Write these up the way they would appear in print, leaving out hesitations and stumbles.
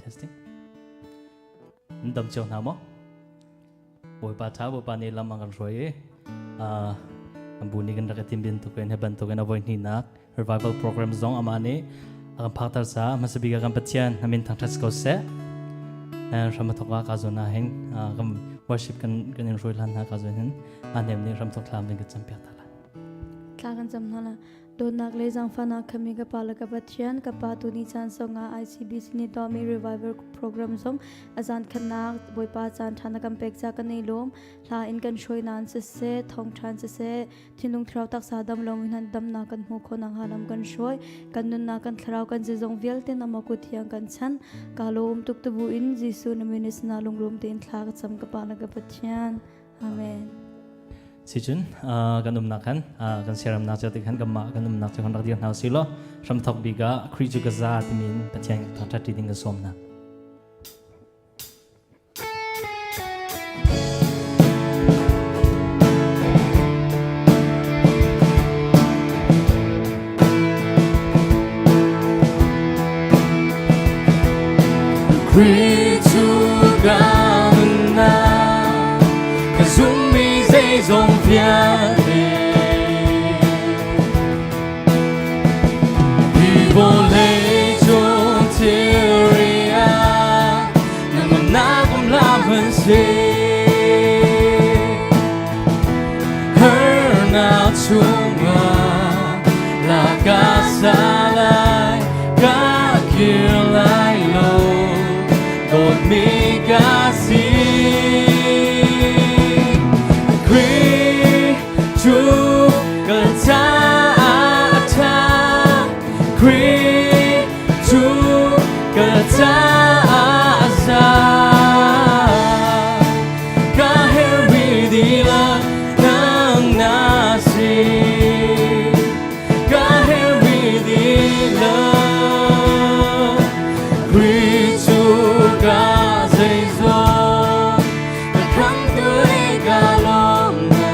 Testing. Dam cio hna maw? Bawipa tha Bawipa nih lam an kan hruai i kan bu nih kan rak i tim bantukin hi bantukin a voi hnihnak revival program zong amah nih a kan phakter caah hmasa bik ah kan Pathian a min thangṭhat ko seh. Hram a thawk ah ka zawn ah hin kan worship kan kan in hruai hlan hna ka zawn hin a nem nih hram thawk thlam ding kan campiak ta lai. Thla kan cam hna la. Dawtnak le zaangfahnak khammi ka Pa le ka Pathian, ka Pa tuni caan zongah ICBC nih tuahmi Revival program zong a zan khatnak Bawipa caan ṭha na kan pek ca kan i lawm. Hla in kan hruai nan siseh, thawngṭhan siseh, thinlung thlarau taksa dam lomi hna damnak kan hmuh khawh nakhnga lam kan hruai. Kan nunnak, kan thlarau, kan zizong vialte na kut thiang kan chan. Ka lawm tuk tubu in Jesuh na min sinah lunglawm tein thla ka cam ka Pa le ka Pathian. Amen. Sicun kan umnak khan kan siaramnak cio te khan kanmah kan umnak cio kan rak dir hna usih law hramthok bik ah Khrih cu ka za timi in Pathian thangṭhat ṭi ding ka sawm hna. Khrih cu ka nunnak ka zummi zeizong vialte hi vawlei cung thilri ah nangmah um hlah hmanhseh Harnak chungah laka salai ka kir lai lo dawtmi ka si Khrih cu ka caah a ṭha Khrih cu ka caah a za Ka hermi dihlak nang na si Ka hermi dihlak Khrih cu ka zeizong ka khamtu i ka lawmnak.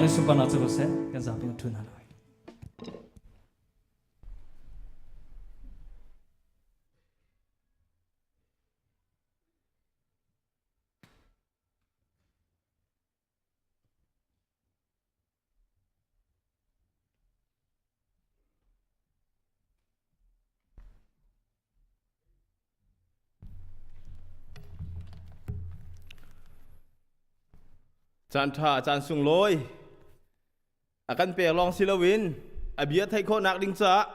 nih sunparnak cu ko seh. Kan zapi in ṭhu hna lai. Caan ṭha caan sunglawi a kan pek lawng si loin a bia theih khawhnak ding caah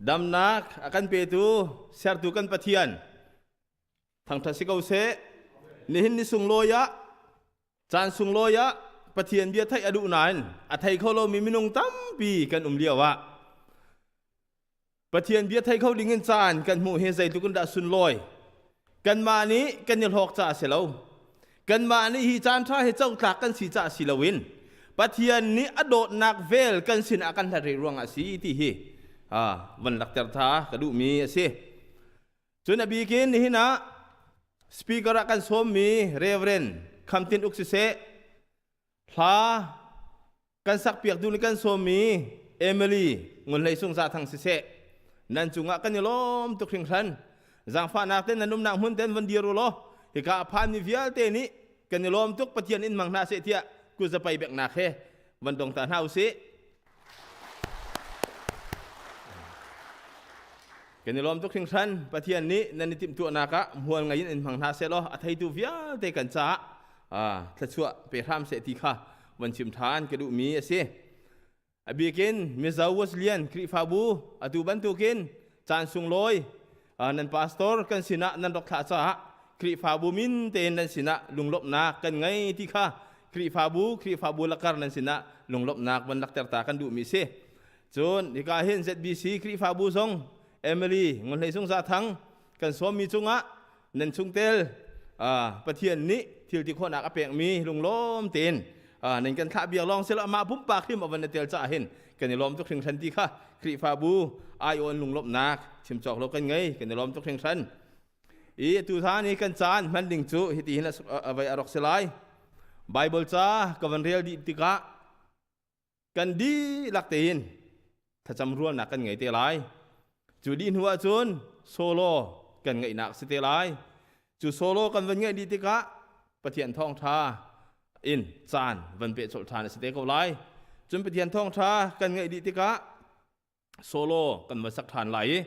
damnak a kan petu sertu kan Pathian thangṭhat si ko seh. Nihin ni sunglawi ah caan sunglawi ah Pathian bia theih a duh nain a thei kho lomi minung tampi kan um lio ah Pathian bia thei kho ding in caan kan hmuh hi zeitluk in dah sunlawi. Kanmah nih kan i hlawk caah si lo. Kanmah nih hi caan ṭha hi cotlak kan si caah si loin Pathian nih a dawtnak vel kan sin ah kan hlat rih ruangah si ti hi van lakter tha ka duhmi a si. Cun a bikin nihin ah speaker ah kan sawmmi Reverend Kham Tin Uk siseh, hla kan sakpiak duh kan sawmmi Emily Ngun Hlei Sung Za Thang siseh, nan cungah kan i lawm tuk hringhran. Zaangfahnak ten nan umnak hmun ten van dir u law hika a phanmi vialte nih kan i lawm tuk. Pathian in hmang hna seh tiah kutzapai beknak he van dong ta hna usih. Kan i lawm tuk hringhran. Pathian nih nan i timhtuahnak ah hmual ngei in in hmang hna seh law a theitu vialte kan caah thluachuah pe hram seh ti kha van chim ṭhan ka duhmi a si. A bikin Mizo Wesleyan Khrihfabu atu bantukin caan sunglawi nan pastor kan sinah nan rak thlah caah Khrihfabu min tein nan sinah lunglawmhnak kan ngei ti kha Khrihfabu Khrihfabu lakar nan sinah lunglawmhnak van lakter ta kan duhmi si. Cun hika hin ZBC Khrihfabu zong Emily Ngun Hlei Sung Za Thang kan sawmmi cungah nan chungtel Pathian nih thil ti khawhnak a pekmi lunglawm tein nan kan thlah biak lawng silo amah pumpak hrim a van na tel caah hin kan i lawm tuk hringhran ti kha Khrihfabu aiawn lunglawmhnak chim cawk lo kan ngei, kan i lawm tuk hringhran. I atu than i kan caan hman ding cu hiti hin a vai a rak si lai. Bible ca ka van rel dih tikah kan dihlak tein thlacam rualnak kan ngei te lai. Cu dih hnu ahcun solo kan ngeihnak si te lai. Cu solo kan van ngeih dih tikah Pathian thawngṭha in caan van pehcolh ṭhan a si te ko lai. Cun Pathian thawngṭha kan ngeih dih tikah solo kan va sak ṭhan lai i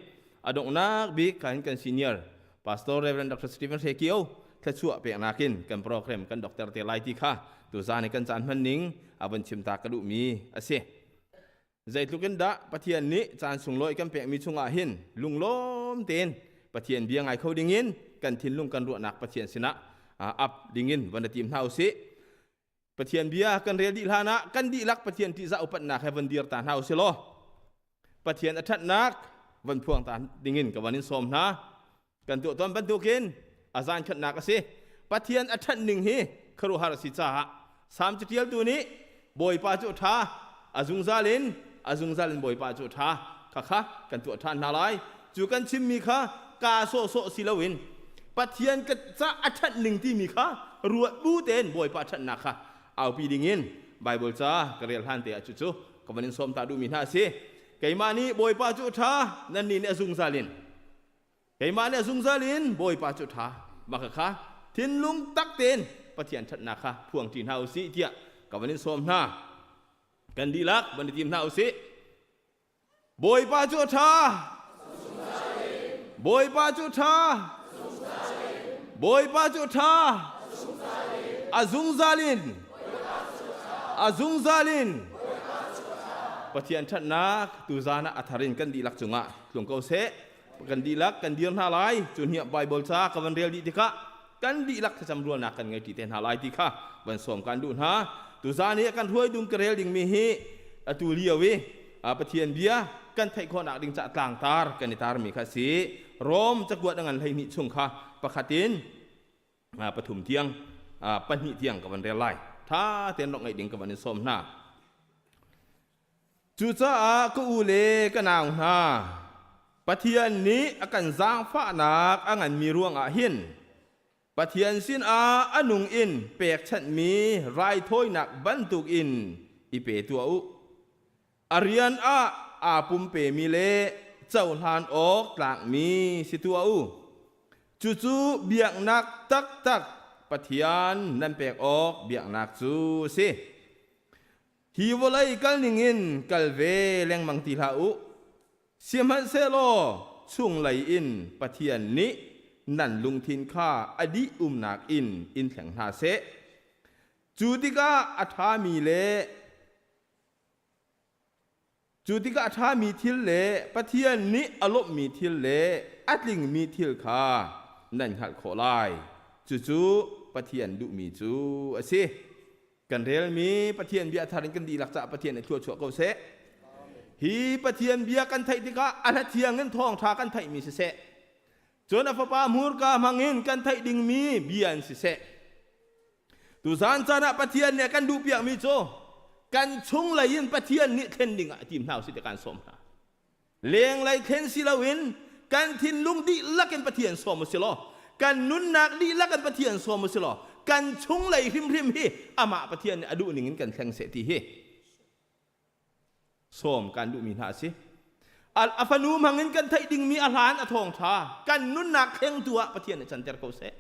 a donghnak bik kan kan senior Pastor Reverend Dr. Stephen Hre Kio thluachuah peknak in kan program kan doctor te lai ti kha tuzan i kan caan hman ning a van chim ta ka duhmi a si. Zeitluk in dah Pathian nih caan sunglawi kan pekmi chungah hin lunglawm tein Pathian bia ngai kho dingin kan thinlung kan ruahnak Pathian sinah ap dingin van i tim hna usih. Pathian bia kan rel dih hlan ah kan dihlak Pathian ṭihzah upatnak he van dir ta hna usih law Pathian a ṭhatnak van phuang ta dingin ka van in sawm hna. Kan tuah tawn bantukin a zan khatnak a si. Pathian a ṭhat ning hi khuaruahhar a si caah Salm caṭialtu nih Bawipa cu a ṭha, a zungzal in, a zungzal in Bawipa cu a ṭha. Khakha kan tuah ṭhan hna lai. Cu kan chimmi kha kaa sawhsawh si loin Pathian ka ca a ṭhat ning timi kha ruat bu tein Bawipa ṭhatnak kha aupi dingin Baibal ca ka rel hlan te ah cucu ka van in sawm ta duhmi hna a si. Keimah nih Bawipa cu a ṭha, nannih nih a zungzal in. Keimah nih a zungzal in Bawipa cu ṭha. Mah kha thinlung tak tein Pathian ṭhatnak kha phuang ṭi hna u sih tiah ka van in sawm hna. Kan dihlak van i tim hna u sih. Bawipa cu a ṭha. Bawipa cu a ṭha. Bawipa cu a ṭha. A zungzal in. A zungzal in. Pathian ṭhatnak tuzan ah a thar in kan dihlak cungah tlung ko seh. Kan dihlak kan dir hna lai. Cu hniah Baibal ca ka van rel dih tikah kan dihlak thlacam rualnak kan ngei ṭi te hna lai ti kha van sawm kan duh hna. Tuzan i kan hruai dung ka rel dingmi hi atu lio i Pathian bia kan theih khawhnak ding caah tlangtar kan i tarmi kha si. Rom cakuat a ngan 12 chung kha pakhat in pathum tiang, pahnih tiang ka van rel lai. Tha tein rak ngaih ding ka van in sawm hna. Cucaah ka u le ka nau hna, Pathian nih a kan zaangfahnak a nganmi ruangah hin Pathian sinah a nung in pekchanhmi raithawinak bantukin i pe tuah u. A rian ah aa pumpemi le cohlan awk tlakmi si tuah u. Cucu biaknak taktak Pathian nan pek awk biaknak cu a si. Hi vawlei kal ningin kal ve lengmang ti hlah u. Sihmanhsehlaw chunglei in Pathian nih nan lungthin kha a dih umnak in in thleng hna seh. Cu tikah a ṭhami le Cu tikah a ṭhami thil le Pathian nih a lawmhmi thil le a tlingmi thil kha nan hngalh khawh lai. Cucu Pathian duhmi cu a si. Kan relmi Pathian bia thar in kan dihlak caah Pathian nih thluachuah ko seh. Hi Pathian bia kan theih tikah a hla thiang in thawngṭha kan theihmi siseh, cun a Fapa hmurka hmangin kan theih dingmi bia in siseh, Tuzaan caan ah Pathian nih a kan duhpiakmi cu kan chunglei in Pathian nih thlen ding ah a tim hna usih ti kan sawm hna. Lenglei thlen si loin kan thinlung dihlak in Pathian sawm usih law kan nunnak dihlak in Pathian sawm usih law kan chunglei hrimhrim hi amah Pathian nih a duh ning in kan thleng seh ti hi sawm kan duhmi hna a si. A fanu hmangin kan theih dingmi a hlan a thawngṭha kan nunnak thlengtu ah Pathian nih canter ko seh.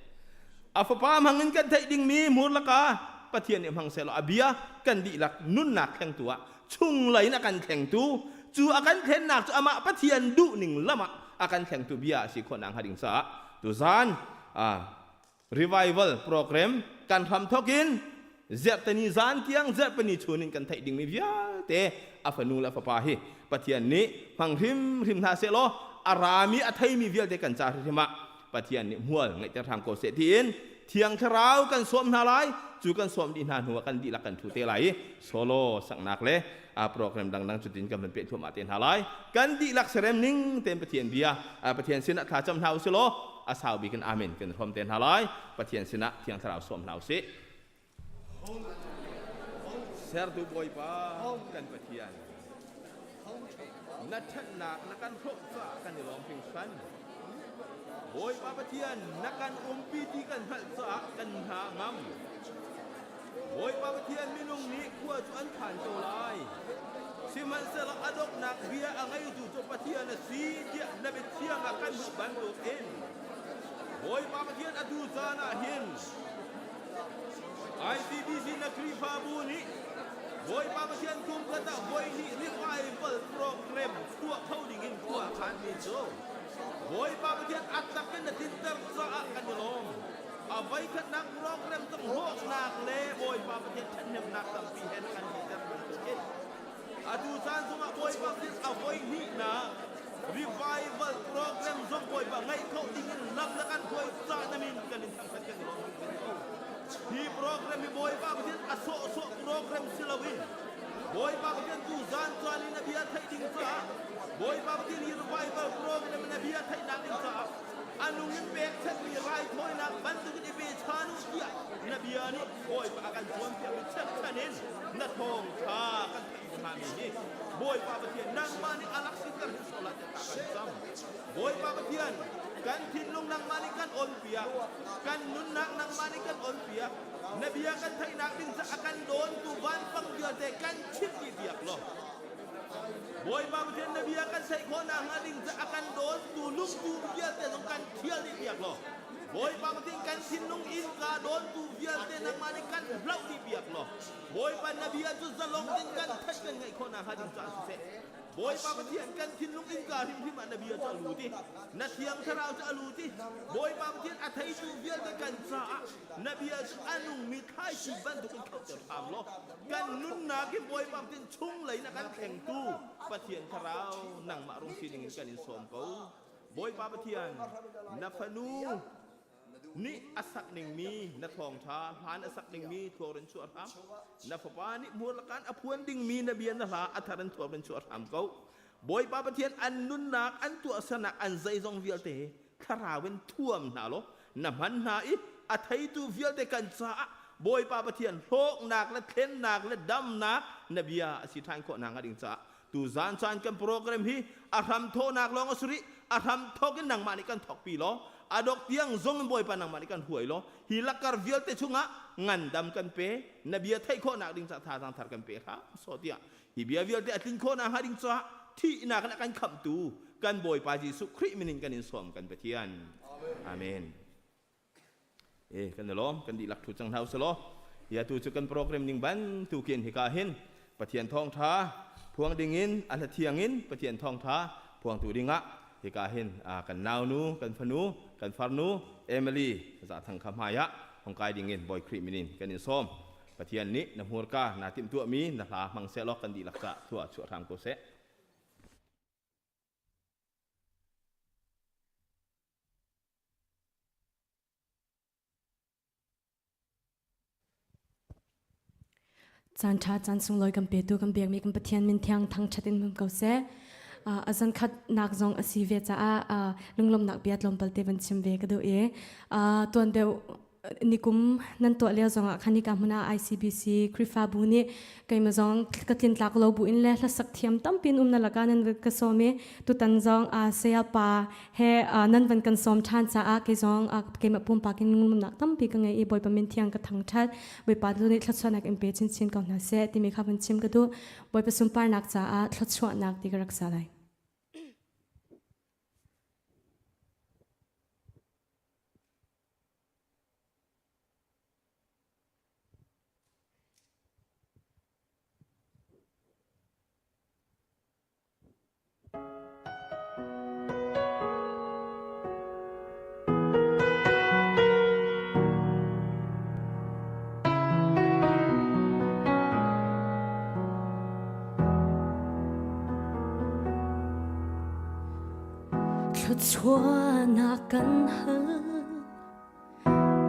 A fapa hmangin kan theih dingmi hmur laka Pathian nih hmang sehlaw a bia kan dihlak nunnak thlengtu ah chunglei in a kan thlengtu cu a kan thlennak cu amah Pathian duhning lam ah a kan thlengtu bia a si khawh nakhnga ding caah tuzaan revival program kan hramthok in zerhtani zan tiang zerhpani chun in kan theih dingmi vialte a fanu le a fapa hi Pathian nih hmang hrimhrim hna seh law a rami a theimi vialte kan ca hrimhrim ah Pathian nih hmual ngeihter hram ko seh tiin Thiang Thlarau kan sawm hna lai. Cu kan sawm dih hna hnu ah kan dihlak kan thu te lai i solo saknak le a program dangdang cutin kan van peh thluahmah te hna lai. Kan dihlak serem ning tein Pathian bia Pathian sinah thla cam hna usih law a sau bik in amen kan hrawm te hna lai. Pathian sinah Thiang Thlarau sawm hna usih. Sertu Bawipa kan Pathian, na ṭhatnak na kan hrawmh caah kan i lawm hringhran. Bawipa Pathian, na kan umpi ti kan hngalh caah kan hna a ngam. Bawipa Pathian, minung nih khua cu an khan ko lai. Sihmanhsehlaw a donghnak bia a ngeitu cu Pathian a si tiah na biathiang ah kan hmuh bantukin Bawipa Pathian, atu caan ah hin ICBC na Khrihfabu nih Bawipa Pathian kum khat ah voi hnih revival program tuah kho dingin khua a khanmi cu Bawipa Pathian a tak in na tlinter caah kan i lawm. A voikhatnak program zong hlawknak le Bawipa Pathian ṭhathnemnak tampi he na kan hmuhter bantukin atu caan zongah Bawipa Pathian a voi hnihnak revival program zong Bawipa ngaih khawh dingin lam na kan hruai caah na min kan in thangṭhat kan i lawm hringhran ko. Hi program hi Bawipa Pathian a sawhsawh program si loin Bawipa Pathian tu zan caan in a bia theih ding caah Bawipa Pathian hi revival program in a bia theihnak ding caah a nung in pekchanhmi raithawinak bantukin i pe chan u tiah na bia nih Bawipa a kan cawnpiakmi cherhchan in na thawngṭha kan theih hngami hi Bawipa Pathian nangmah nih a lak sinter hin sawh tiah ta kan cam. Bawipa Pathian, kan thinlung nangmah nih kan onpiak, kan nunnak nangmah nih kan onpiak, na bia kan theihnak ding ca a kan dawntu vanpang vialte kan chimh dih piak law. Bawipa Pathian, na bia kan theih khawh nakhnga ding ca a kan dawntu lungtu vialte zong kan thial dih piak law. Bawipa Pathian, kan thinlung innka dawntu vialte nangmah nih kan hloh dih piak law. Bawipa, na bia cu zalong in kan theih kan ngaih khawh nakhnga ding caah siseh. Bawipa Pathian, kan thinlung innka hrimhrim ah na bia cu a lut i na Thiang Thlarau cu a lut i Bawipa Pathian a theitu vialte kan caah na bia cu a nungmi thlaici bantukin thlauhter hram law kan nunnak hi Bawipa Pathian chunglei in a kan thlengtu Pathian Thlarau nangmah rung si dingin kan in sawm ko. Bawipa Pathian, na fanu nih a sak ningmi na thawngṭha hlan a sak dingmi thuar in chuah hram. Na fapa nih hmur lakan a phuan dingmi na bia na hla a thar in thuar in chuah hram ko. Bawipa Pathian, an nunnak an tuahsernak an zeizong vialte thlarau in thuam hna law na hman hna i a theitu vialte kan caah Bawipa Pathian hlawknak le thlennak le damnak na bia a si ṭhan khawh nakhnga ding caah. Tu zan caan kan program hi a hram thawhnak lawng a si rih. A hram thawk in nangmah nih kan thawkpi law, a dok tiang zong in Bawipa nangmah nih kan huai law, hi lakar vialte chungah ngandam kan pe, na bia theih khawhnak ding caah thazaang thar kan pe hram sawh tiah hi bia vialte a tlin khawhnak hnga ding caah thihnak in a kan khamhtu kan Bawipa Jesuh Khrih min in kan in sawm kan Pathian. Amen. E kan i lawm kan dihlak thu cang hna usalaw ya tu cu kan program ning bantukin hika hin Pathian thawngtha phuang dingin a hla thiang in Pathian thawngtha phuangtu dingah hika hin kan naunu kan fanu kan farnu Emily za thang kha hmai ah hong kai dingin Bawi Khrih minin kan in sawm. Pathian nih na hmurka na timhtuahmi na hla hmang sehlaw kan dihlak ca thua chuah hram ko seh. Caan ṭha caan sunglawi kan petu kan biakmi kan Pathian min thiang thangṭhat in hmun ko seh. A zan khat nak zong a si ve caah lunglawmhnak bia tlawmpal te van chim ve ka duh i tuan deuh nikum nan tuah lio zongah khan hika hmun ah ICBC Khrihfabu nih keimah zong ka tlintlak lo bu in le hlasak thiam tampi in um na lakah nan ka sawm i tutan zong saya pa he nan van kan sawm ṭhan caah kei zong keimah pumpak in lunglawmhnak tampi ka ngei i Bawipa min thiang ka thangṭhat. Bawipa tu nih thluachuahnak in pe chinchin ko hna seh timi kha van chim ka duh. Bawipa sunparnak caah thluachuahnak ti ka rak sa lai. Thluachuahnak kan hal,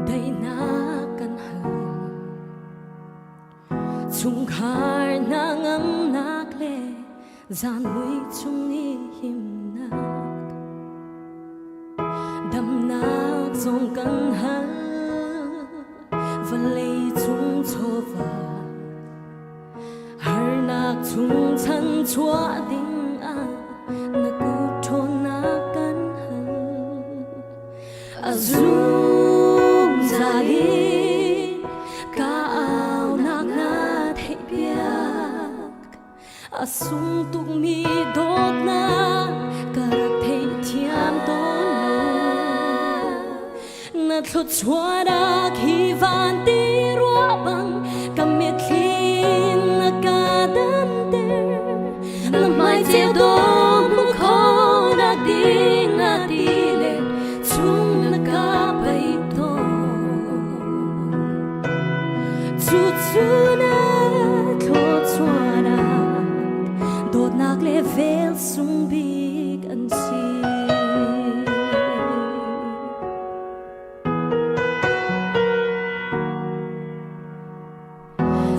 daihnak kan hal. Chungkhar hna ngamnak le zan mui chung i himnak. Damnak zong kan hal, vawlei cung chawva. Harnak chung chan chuah ding ah na kut ṭhawnnak kan hal. A zungzal in ka aunak na theihpiak. A sung tukmi dawtnak ka rak theihthiam tawn lo. Na thluachuahnak hi van ti ruah bang ka mitthli na ka damter. Na hmai ceu dawh hmu khonak ding na ti le chung na ka paih tawn. Cucu na thluachuahnak dawtnak le vel sung bik an si.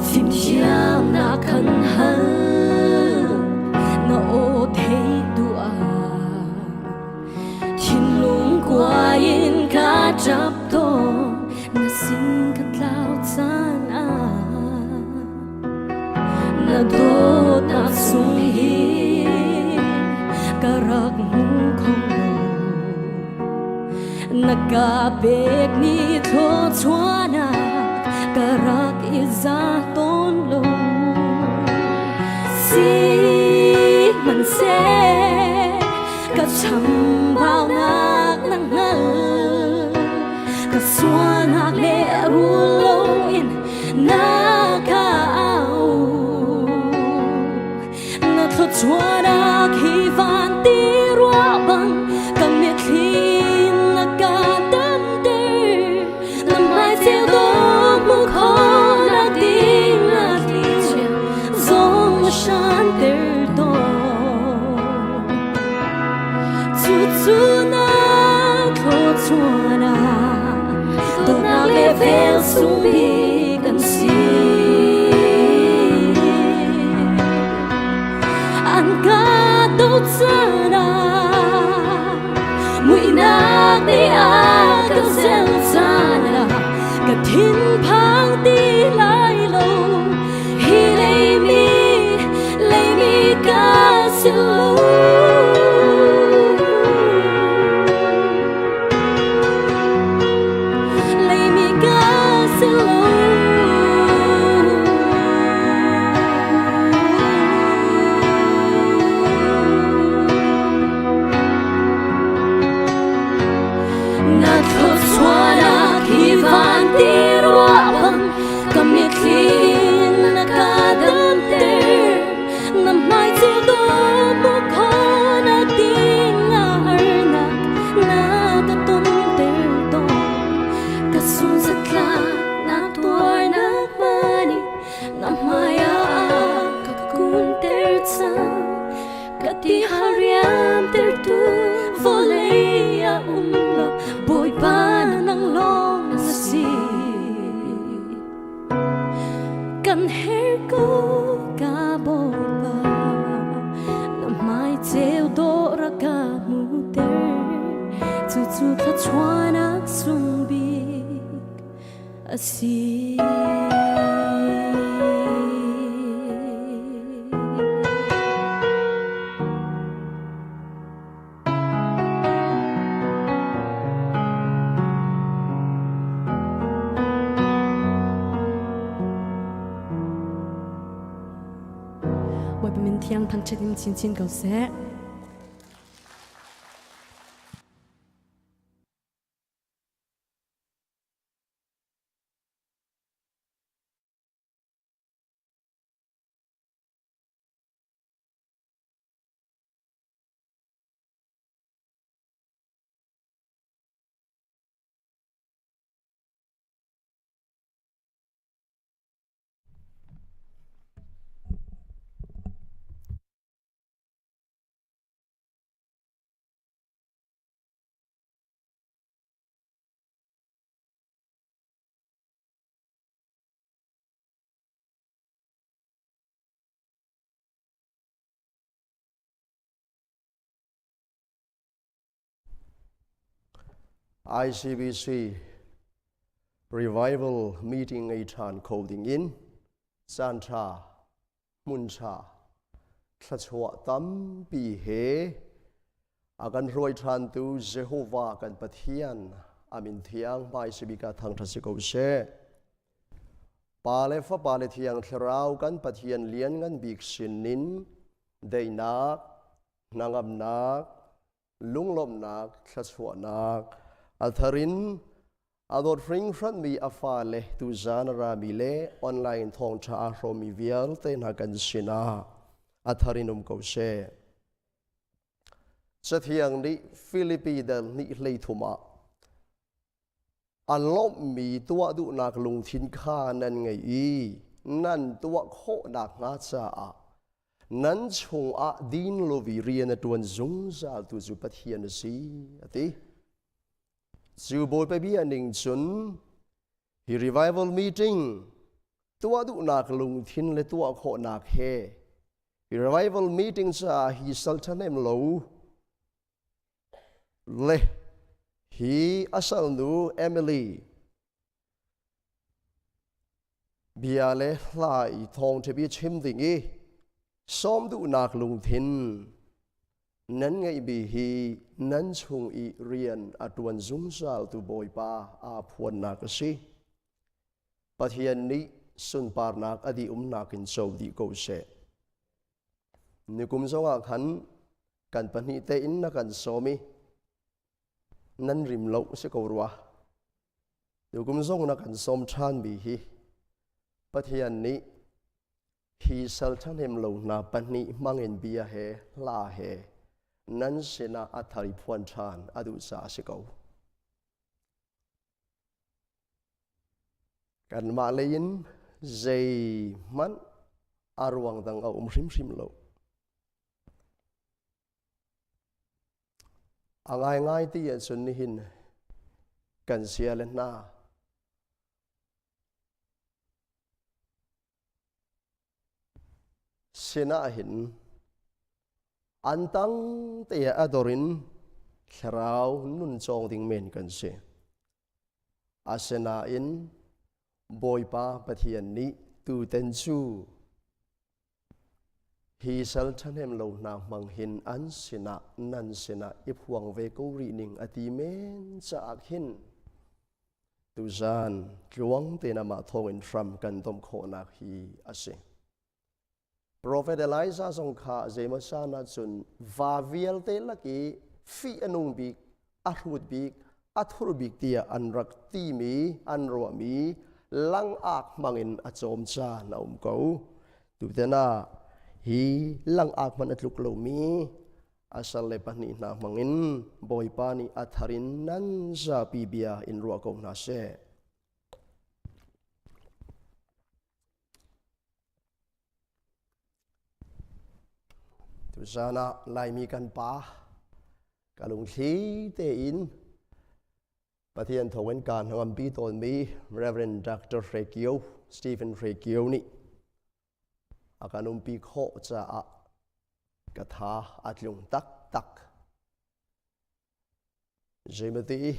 Fimthiamnak kan hal, na aw theih duh ah thinlung kuai in ka ṭap tawn, na sin ka tlau caan ah na dawtnak sung hi ka rak hmu kho lo. Na ka pekmi thluachuahnak ka rak i za tawn lo. Sihmanhseh ka chambaunak na hngal, ka sualnak le rul loin na ka au. Na thluachuahnak hi van ti ruah bang ka mitthli na ka damter. Na hmai ceu dawh hmu khawhnak ding na thlichia zong na shanter tawn. Cucu na thluachuahnak dawtnak le vel sung bik an si. An ka docan ah muihnak nih a ka zelh caan ah ka thinphang ti lai lo. Hi leimi, leimi ka Thluachuahnak sung bik a si. Bawipa min thiang thangṭhat in chinchin ko seh. ICBC Revival meeting ngei ṭhan kho ding in caan ṭha, hmun ṭha, thluachuah tampi he a kan hruai ṭhantu Jehovah kan Pathian a min thiang hmaisabik ah thangṭhat si ko seh. Pa le Fapa le Thiang Thlarau kan Pathian lianngan bik sinin daihnak, hnangamnak, lunglawmhnak, thluachuahnak a thar in a dawt hringhranmi a fale tuzaan a rami le online thawngṭha aa hrawmmi vialte hna kan sinah a thar in um ko seh. Cathiang nih Filipi dal hnih hleithum ah a lawmhmi tuah duhnak lungthin kha nan ngei i nan tuah khawh nakhnga caah nan chungah din lovi rian a ṭuan zungzaltu cu Pathian a si, a ti. Cu Bawipa bia ning cun hi revival meeting tuah duhnak lungthin le tuah khawhnak he hi revival meeting caah hi sal ṭhahnem lo Le hi a salnu Emily bia le hla i thawngṭha bia chim ding i sawm duhnak lungthin nan ngeihmi hi nan chung i rian a ṭuan zungzaltu Bawipa aa phuannak a si. Pathian nih sunparnak a dih umnak in co dih ko seh. Nikum zongah khan kan pahnih tein na kan sawm i nan rim lo si ko rua. Tukum zong na kan sawm ṭhanmi hi Pathian nih hi sal ṭhahnem lo hna pahnih hmangin bia he hla he nan sinah a thar i phuan ṭhan a duh caah a si ko. Kanmah lei in zeihmanh a ruang dang a um hrimhrim lo. A ngaingai ti ahcun nihin kan sia le hna sinah hin an tang te a dor in thlarau nun cawng ding men kan si. Asinain Bawipa Pathian nih tuten cu hi sal ṭhahnem lo hna hmang hin an sinah nan sinah i phuang ve ko rih ning a ti men caah khin tuzan tluang tein amah thawngin hram kan domh khawhnak hi a si. Profet Elijah zong kha zeimaw caan ahcun va vialte lak i fih a nung bik, a hrut bik, a thur bik tiah an rak timi, an ruahmi langak hmangin a cawm caan a um ko. Tutan ah hi langak hmanh a tluk lomi a salle pahnih hna hmangin Bawipa nih a thar in nan zapi bia in ruah ko hna seh. Tuzaan ah Laimi kan pa ka lungthli tein Pathian thawngin kaa hnangampi tawnmi Reverend Dr. Hre Kio, Stephen Hre Kio nih a kan umpi khawh caah ka tha a tlung taktak. Zeimati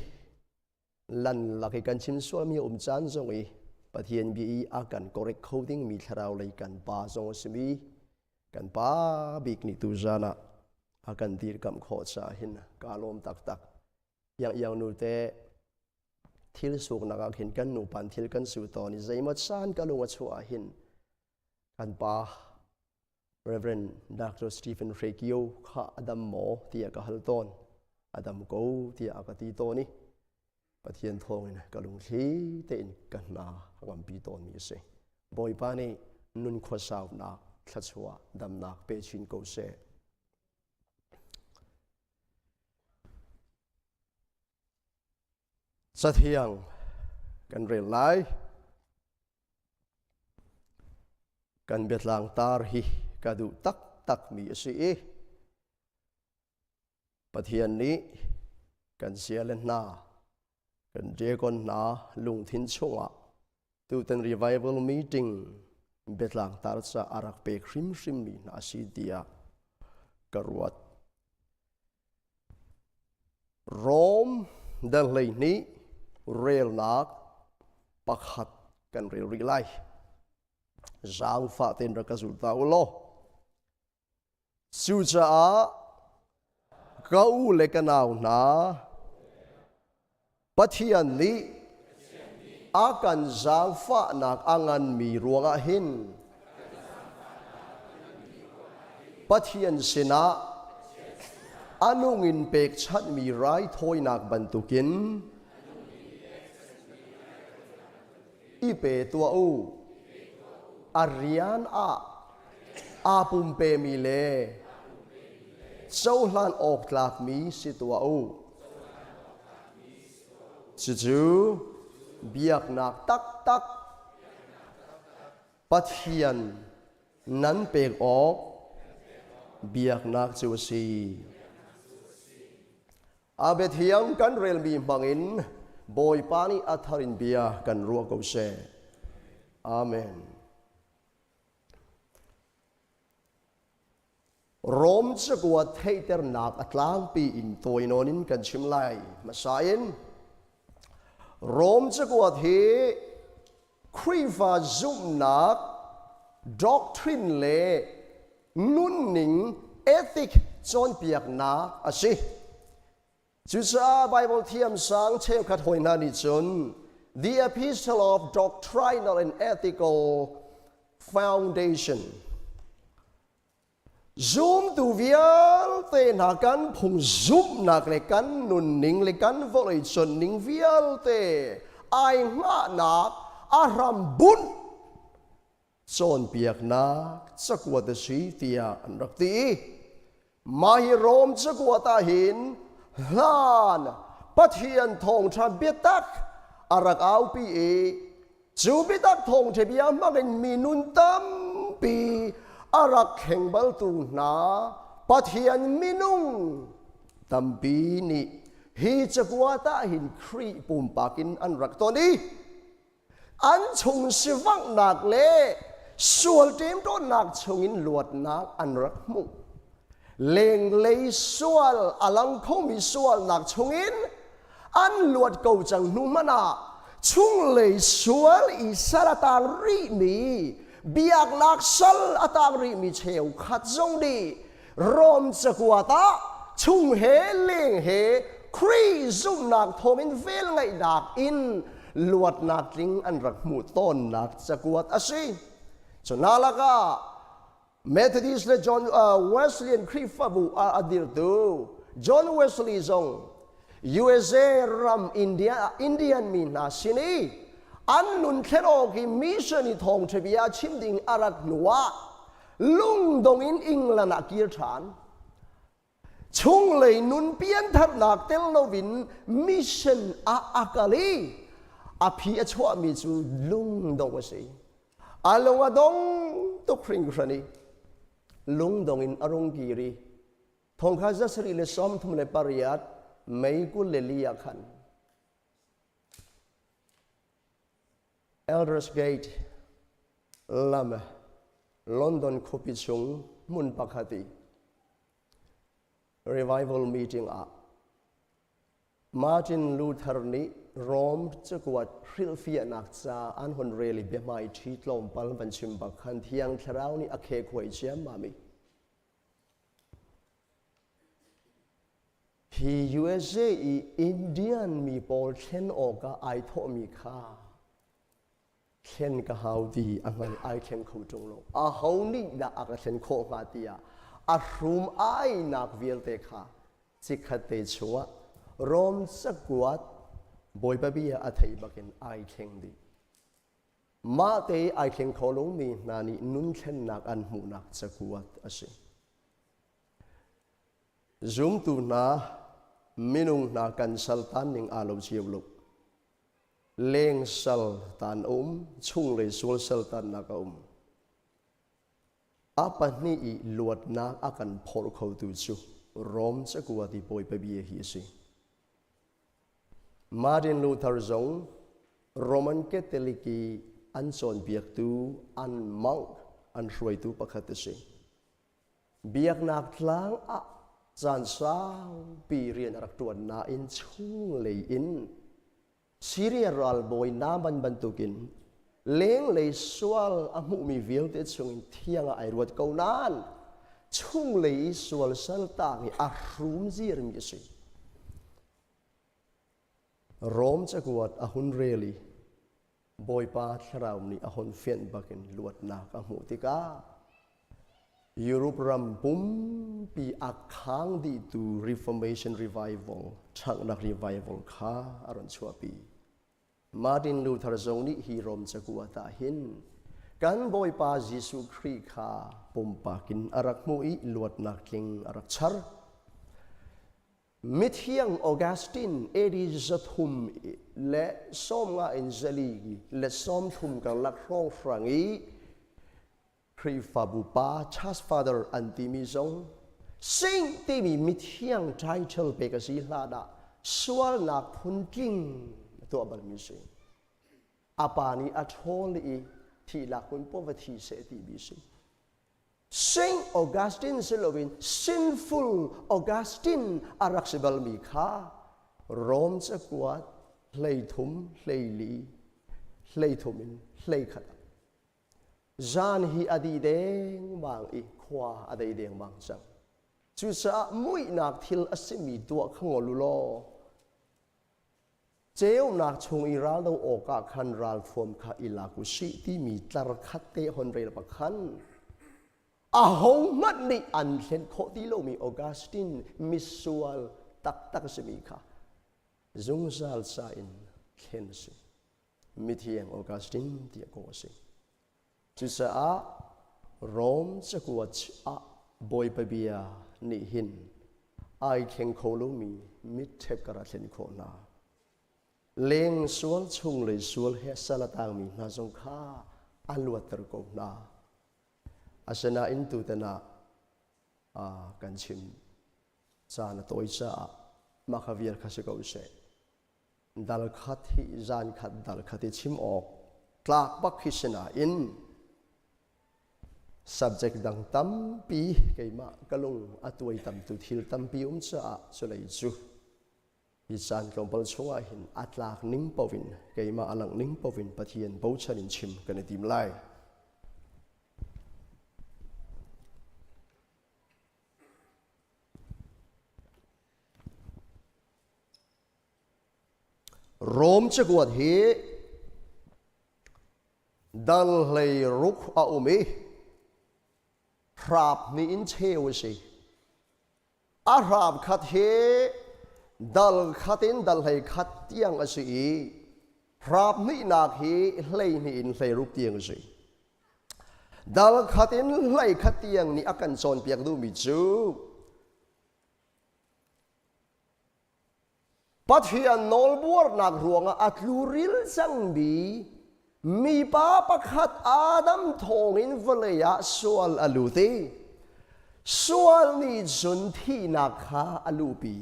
lan lak i kan chim sualmi um caan zong i Pathian bia i a kan korek kho dingmi thlarau lei kan pa zong a simi kan pa bik nih tu zan ah a kan dirkamh khawh caah hin kaa lawm taktak. Iang iang nu te thil suknak ah khin kan nupan thil kan su tawn i zeimaw caan ka lung a chuah ah hin kan pa Reverend Dr. Stephen Hrekio kha a dam maw tiah ka hal tawn. A dam ko tiah a ka ti tawn i Pathian thawngin ka lungthli tein ka hna a ngampi tawnmi a si. Bawipa nih nun khuasaunak thluachuah damnak pe chin ko seh. Cathiang kan rel lai. Kan biatlang tar hi ka duh taktakmi a si i Pathian nih kan siale hna, kan deacon hna lungthin chungah tutan revival meeting biatlang tar ca a rak pek hrimhrimmi hna a si tiah ka ruat. Rom dal 12 relnak pakhat kan rel rih lai. Zaangfah tein rak ka zul ta u law. Cucaah ka u le ka nau hna, Pathian nih a kan zaangfahnak a nganmi ruangah hin Pathian sinah a nung in pekchanhmi raithawinak bantukin i pe tuah u. A rian ah aa pumpemi le cohlan awk tlakmi si tuah u. Cucu biaknak taktak Pathian nan pek awk biaknak cu a si. A biathiang kan relmi hmangin Bawipa nih a thar in bia kan ruah ko seh. Amen. Rom cakuat theihternak a tlangpi in tawinawn in kan chim lai. Hmasa in Rom cakuat hi Khrihfa zumhnak doctrine le nunning ethic cawnpiaknak a si. Cucaah Bible thiamsang cheukhat hawi hna nih cun The Epistle of Doctrinal and Ethical Foundation Zumtu vialte hna kan phung zumhnak le kan nunning le kan vawlei chonning vialte ai hngahnak a hram bunh cawnpiaknak cakuat a si tiah an rak ti. Mah hi Rom cakuat ah hin hlan Pathian thawngṭha biatak a rak aupi i Cu biatak thawngṭha bia hmangin mi nun tampi a rak thleng baltu hna Pathian minung tampi nih hi cakuat ah hin Khrih pumpak in an rak ton i an chung sivanghnak le sual ṭemṭawnnak chungin luatnak an rak hmuh. Lenglei sual a lang khomi sualnak chungin an luat ko cang hnu hmanh ah chunglei sual i sal a tang rihmi biaknak sal a tang rihmi cheukhat zong nih Rom cakuat ah chung he leng he Khrih zumhnak thawngin velngeihnak in luatnak tling an rak hmuh tawnnak cakuat a si. Cu hna lakah Methodist le John Wesleyan Khrihfabu ah a dirtu John Wesley zong USA ram India Indian mi hna sin i an nun thlen awk i mission i thawngṭha bia chim ding a rat hnu ah lungdong in England ah kir ṭhan. Chunglei nun piantharnak tel loin mission ah a kal i a phi a chuahmi cu lungdong a si. A lung a dong tuk hringhran i lungdong in a rung kir i thongkha 738 May 24 ah khan Aldersgate lam London khuapi chung hmun pakhat i revival meeting ah. Martin Luther nih Rom cakuat hrilhfiahnak ca an hun rel i biahmai ṭhi tlawmpal van chim bak khan Thiang Thlarau nih a khekhuai ciammam i hi USA i Indian mi pawl thlen awkah ai thawhmi kha thlen ka hau ti a hngal ai thleng kho ṭung lo. Aho nih dah a ka thlen khawh hnga tiah a hrum ainak vialte kha chikkhat te chungah Rom cakuat Bawipa bia a theih bakin ai thleng dih. Mah te ai thleng kho lomi hna nih nun thlennak an hmuhnak cakuat a si. Zumtu hna minung hna kan saltan ning aa lo cio lo. Leng sal tan a um, chunglei sual sal tannak a um. A pahnih i luatnak a kan phorh khotu cu Rom cakuat i Bawipa bia hi a si. Martin Luther zong Roman Catholic i an cawnpiaktu, an monk, an hruaitu pakhat a si. Biaknak tlang ah caan saupi rian a rak ṭuan nain chunglei in Syria ralbawi Naaman bantukin lenglei sual a hmuhmi vialte chungin thiang ah ai ruat ko nain chunglei i sual saltaang i a hrum zirmi a si. Rom cakuat a hun rel i Bawipa Thlarau nih a hun fianh bakin luatnak a hmuh tikah Europe ram pumpi a khang dihtu Reformation Revival, ṭhanghnak revival kha a run chuahpi. Martin Luther zong nih hi Rom cakuat ah hin kan Bawipa Jesuh Khrih kha pumpak in a rak hmuh i luatnak tling a rak char. Mithiang Augustine AD 350 in 400 le 30 karlak hrawnghrang i Khrihfabu pa Church Father an timi zong Saint timi mithiang title pek a si hlan ah sualnak phuntling a tuah balmi si. A pa nih a ṭhawl i thihnak hmun paoh va thi seh timi si. Saint Augustine si loin sinful Augustine a rak si balmi kha Rom cakuat 13 14 13 in 11 ah zan hi a dih dengmang i khua a dei dengmang cang. Cucaah muihnak thil a simi tuah kha ngol u law Ceunak chung i ral do awkah khan ralthuam kha i lak u sih timi tlar khat te hon rel bak khan ahohmanh nih an thlen khawh ti lomi Augustine misual taktak a simi kha zungzal ca in thlen a si. Mithiang Augustine tiah kawh a si. Cucaah Rom cakuat ah Bawipa bia nih hin ai thleng kho lomi mitṭhep kar a thlen khawh hna. Leng sual chung lei sual he sal a tangmi hna zong kha a luatter ko hna. Asinain tutan ah kan chim caan a tawi caah mah kha vial kha si ko seh. Dal khat hi zan khat dal khat i chim awk tlak bak hi si nain subject dang tampi keimah ka lung a tuai tamtu thil tampi um caah culei cu hi caan tlawmpal chungah hin a tlak ning paoh in keimah a langh ning paoh in Pathian bochan in chim kan i tim lai. Rom cakuat hi dal 16 a um i hrap hnih in cheu a si. A hrap khat hi dal khat in dal 11 tiang a si i hrap hnihnak hi 12 in 16 tiang a si. Dal khat in 11 tiang nih a kan cawnpiak duhmi cu Pathian nawlbuarnak ruangah a tluril cangmi mipa pakhat Adam thawngin vawlei ah sual a lut i sual nih cun thihnak kha a luhpi.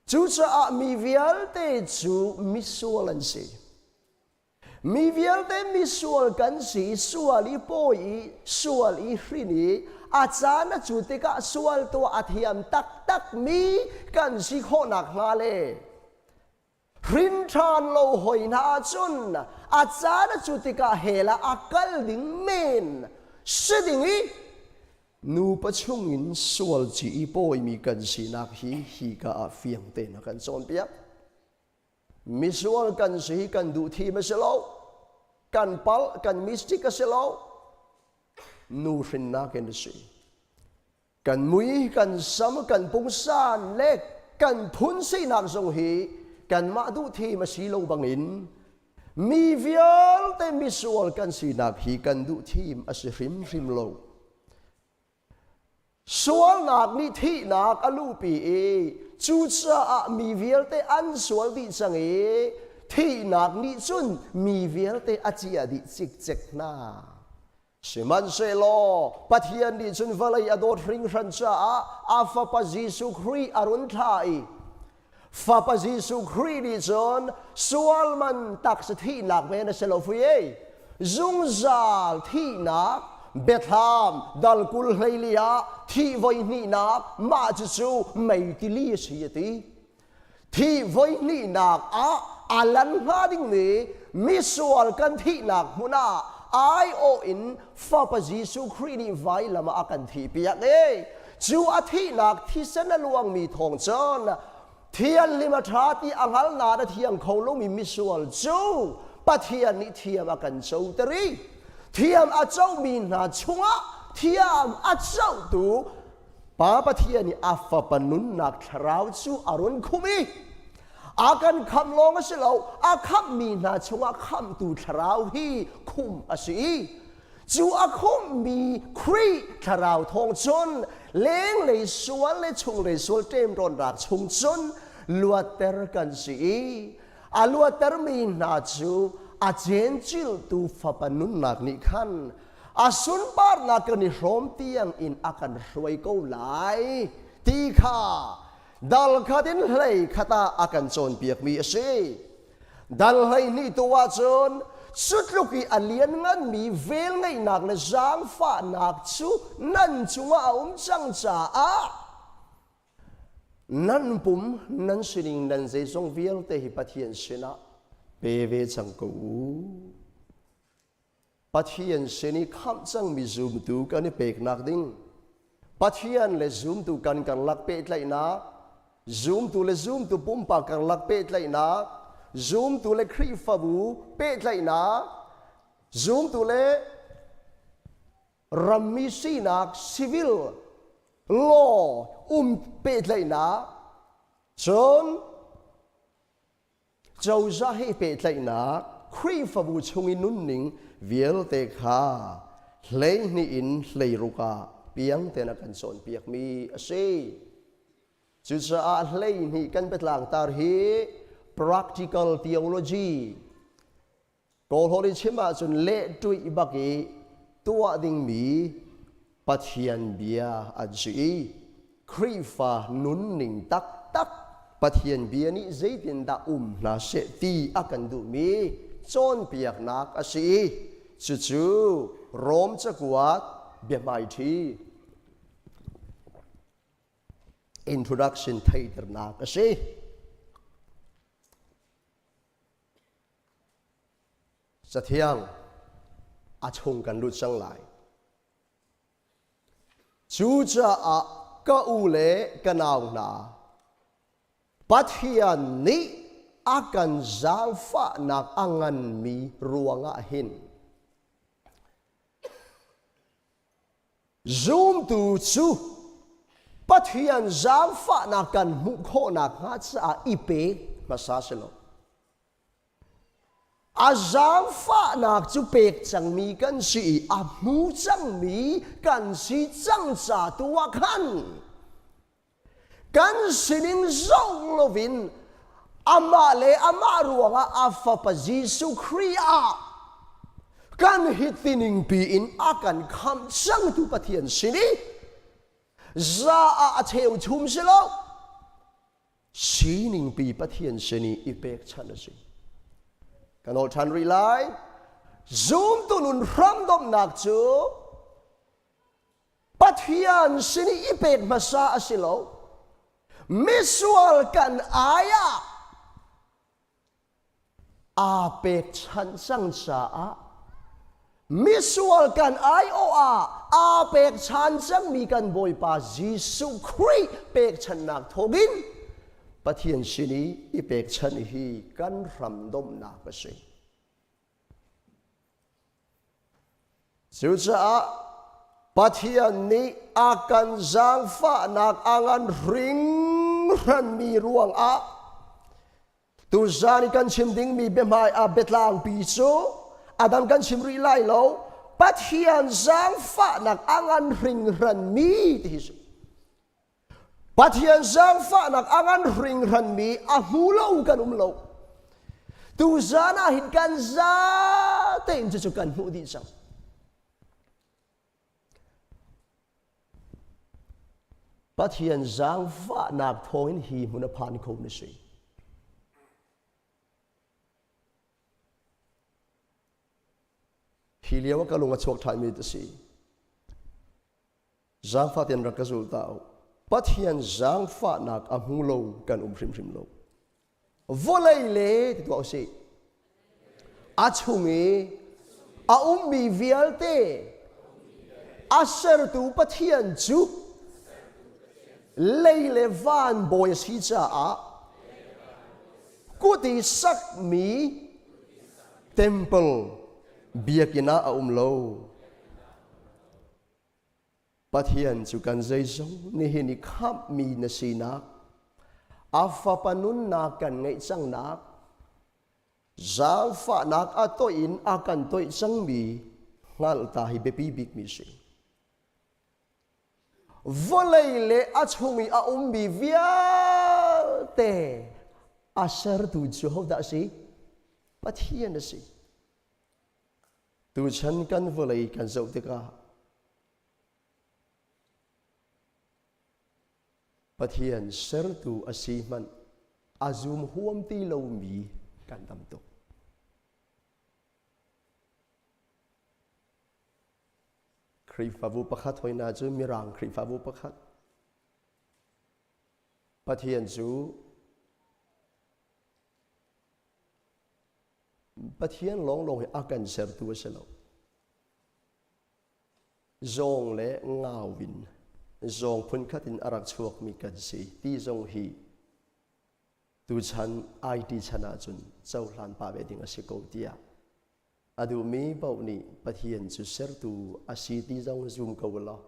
Cucaah mi vialte cu misual an si. Mi vialte misual kan si, sual i pawi i sual i hrin i a caan a cu tikah sual tuah a thiam taktak mi kan si khawh nakhnga le hrin ṭhan lo hoi hna ahcun a caan a cu tikah hell ah a kal ding men si ding i nupa chungin sual ci i pawimi kan sinak hi hika ah fiang tein a kan cawnpiak. Misual kan si hi kan duh thim a si lo. Kan palh, kan mistake a si lo. Nu hrinnak in a si. Kan mui, kan sam, kan pungsan le kan phun sinak zong hi kanmah duh thim a si lo bangin mi vialte misual kan sinak hi kan duh thim a si hrimhrim lo. Sualnak nih thihnak a luhpi i cucaah mi vialte an sual dih cang i thihnak nih cun mi vialte a ciah dih cikcek hna. Sihmanhsehlaw Pathian nih cun vawlei a dawt hringhran caah a Fapa Jesuh Khrih a run thlah i Fapa Jesuh Khrih nih cun sual man taksa thihnak men a si lo fui ei. Zungzal thihnak Bethlam dal kul hleili ah thih voi hnihnak mah cucu mei tili a si a ti. Thih voi hnihnak ah a lan hnga dingmi misual kan thihnak hmun ah aiawh in Fapa Jesuh Khrih nih vailam ah a kan thihpiak e. Cu a thihnak thisen a luangmi thawng cun thianhlim a ṭha ti a hngal nain a thiang kho lomi misual cu Pathian nih thiam a kan coter i thiam a comi hna chungah thiam a cotu Pa Pathian nih a Fapa nunnak thlarau cu a run khumh i a kan khamh lawng a si lo, a khamhmi hna chungah khamhtu thlarau hi khumh a si i Cu a khumhmi Khrih thlarau thawng cun lenglei sual le chunglei sual ṭemṭawnnak chung cun luatter kan si i a luattermi hna cu a cenciltu Fapa nunnak nih khan a sunparnak kan i hrawm tiang in a kan hruai ko lai ti kha dal khat in hlei khat ah a kan cawnpiakmi a si. Dal 12 tu ahcun cu tluk i a liannganmi velngeihnak le zaangfahnak cu nan cungah a um cang caah nan pum nan sining nan zeizong vialte hi Pathian sinah pe ve cang ko u. Pathian sin i khamh cangmi zumtu kan i peknak ding Pathian le zumtu kan karlak pehtlaihnak zumtu le zumtu pumpak karlak pehtlaihnak zumtu le Khrihfabu pehtlaihnak zumtu le rammi sinak civil law um pehtlaihnak cun Cozah he pehtlaihnak Khrihfabu chung i nunning vialte kha 12 in 16 ah piang tein a kan cawnpiakmi a si. Cucaah 12 kan biatlang tar hi practical theology Kawlhawl in chim ahcun lehtuih bak i tuah dingmi Pathian bia an si i Khrihfa nunning taktak Pathian bia nih zeitindah um hna seh ti a kan duhmi cawnpiaknak a si i cucu Rom cakuat biahmaiṭhi introduction theihternak a si. Cathiang a chung kan lut cang lai. Cucaah ka u le ka nau hna, Pathian nih a kan zaangfahnak a nganmi ruangah hin zumtu cu Pathian zaangfahnak kan hmuh khawh nakhnga caah i pe hmasa si lo. A zaangfahnak cu pek cangmi kan si i a hmu cangmi kan si cang ca tu ah khan kan sining zoh loin amah le amah ruangah a fapa Jesuh Khrih ah kan hitining pi in a kan khamh cangtu Pathian sin i za ah a cheuchum si lo Sining pi Pathian sin i i pekchanh a si. Kan ol ṭhan rih lai. Zumtu nun hramdomhnak cu Pathian sin i pek hmasa a si lo. Misual kan ai ah aa pekchanh cang caah misual kan aiawh ah aa pekchan cangmi kan Bawipa Jesuh Khrih pekchanhnak thawngin Pathian sin i i pekchanh hi kan hramdomhnak a si. Cucaah Pathian nih a kan zaangfahnak a ngan hringhranmi ruangah tuzan i kan chim dingmi biahmai ah biatlangpi cu a dang kan chim rih lai lo. Pathian zaangfahnak a ngan hringhranmi ti hi si. Pathian zaangfahnak a ngan hringhranmi a hmu lo kan um lo. Tuzan ah hin kan za tein cucu kan hmuh dih cang. Pathian zaangfahnak thawngin hi hmun a phan kho na si. Hi lio ah ka lung a chuak ṭhanmi a si. Zaangfah tein rak ka zul ta u. Pathian zaangfahnak a hmu lo kan um hrimhrim lo. Vawlei le ti tuah usih. A chung i a ummi vialte a sertu Pathian cu lei le van bawi a si caah kut i sakmi temple biakinn ah a um lo. Pathian cu kan zeizong nihin i khamhmi na sinak, a fapa nunnak kan ngeih cangnak, zaangfahnak a toih in a kan toih cangmi hngalh ta hi biapi bikmi si. Vawlei le a chung i a ummi vialte a sertu cu hodah a si? Pathian a si. Tuchan kan vawlei kan zoh tikah Pathian sertu a si hmanh a zum huam ti lomi kan tam tuk. Khrihfabu pakhat hoina cu Mirang Khrihfabu pakhat. Pathian cu Pathian lawnglawng hi a kan sertu a si lo. Zawng le ngau in zawng phunkhat in a rak chuakmi kan si ti zong hi tuchan IT chan ahcun cohlan pah ve ding a si ko tiah a duhmi paoh nih Pathian cu sertu a si ti zong zum ko law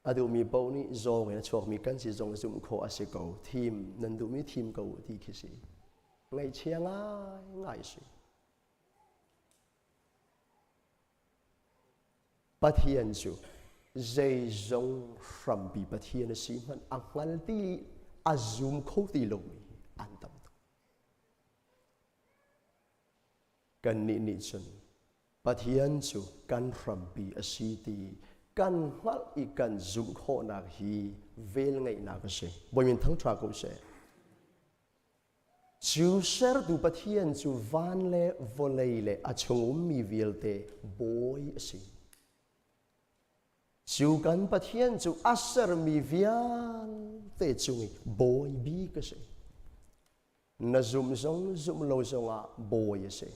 A duhmi paoh nih zawng in a chuakmi kan si zong zumh khawh a si ko. Thim nan duhmi thim ko u ti khi si. Ngaihchia ngaingai si. Pathian cu zeizong hrampi Pathian a si hmanh a hngal ti a zum kho ti lomi an tam tuk. Kannih nih cun Pathian cu kan hrampi a si ti kan hngalh i kan zumh khawhnak hi velngeihnak a si. Bawi min thangṭha ko seh. Cu sertu Pathian cu van le vawlei le a chung ummi vialte bawi a si. Cu kan Pathian cu a sermi vialte cung i bawi bik a si. Na zumh zong zumh lo zongah bawi a si.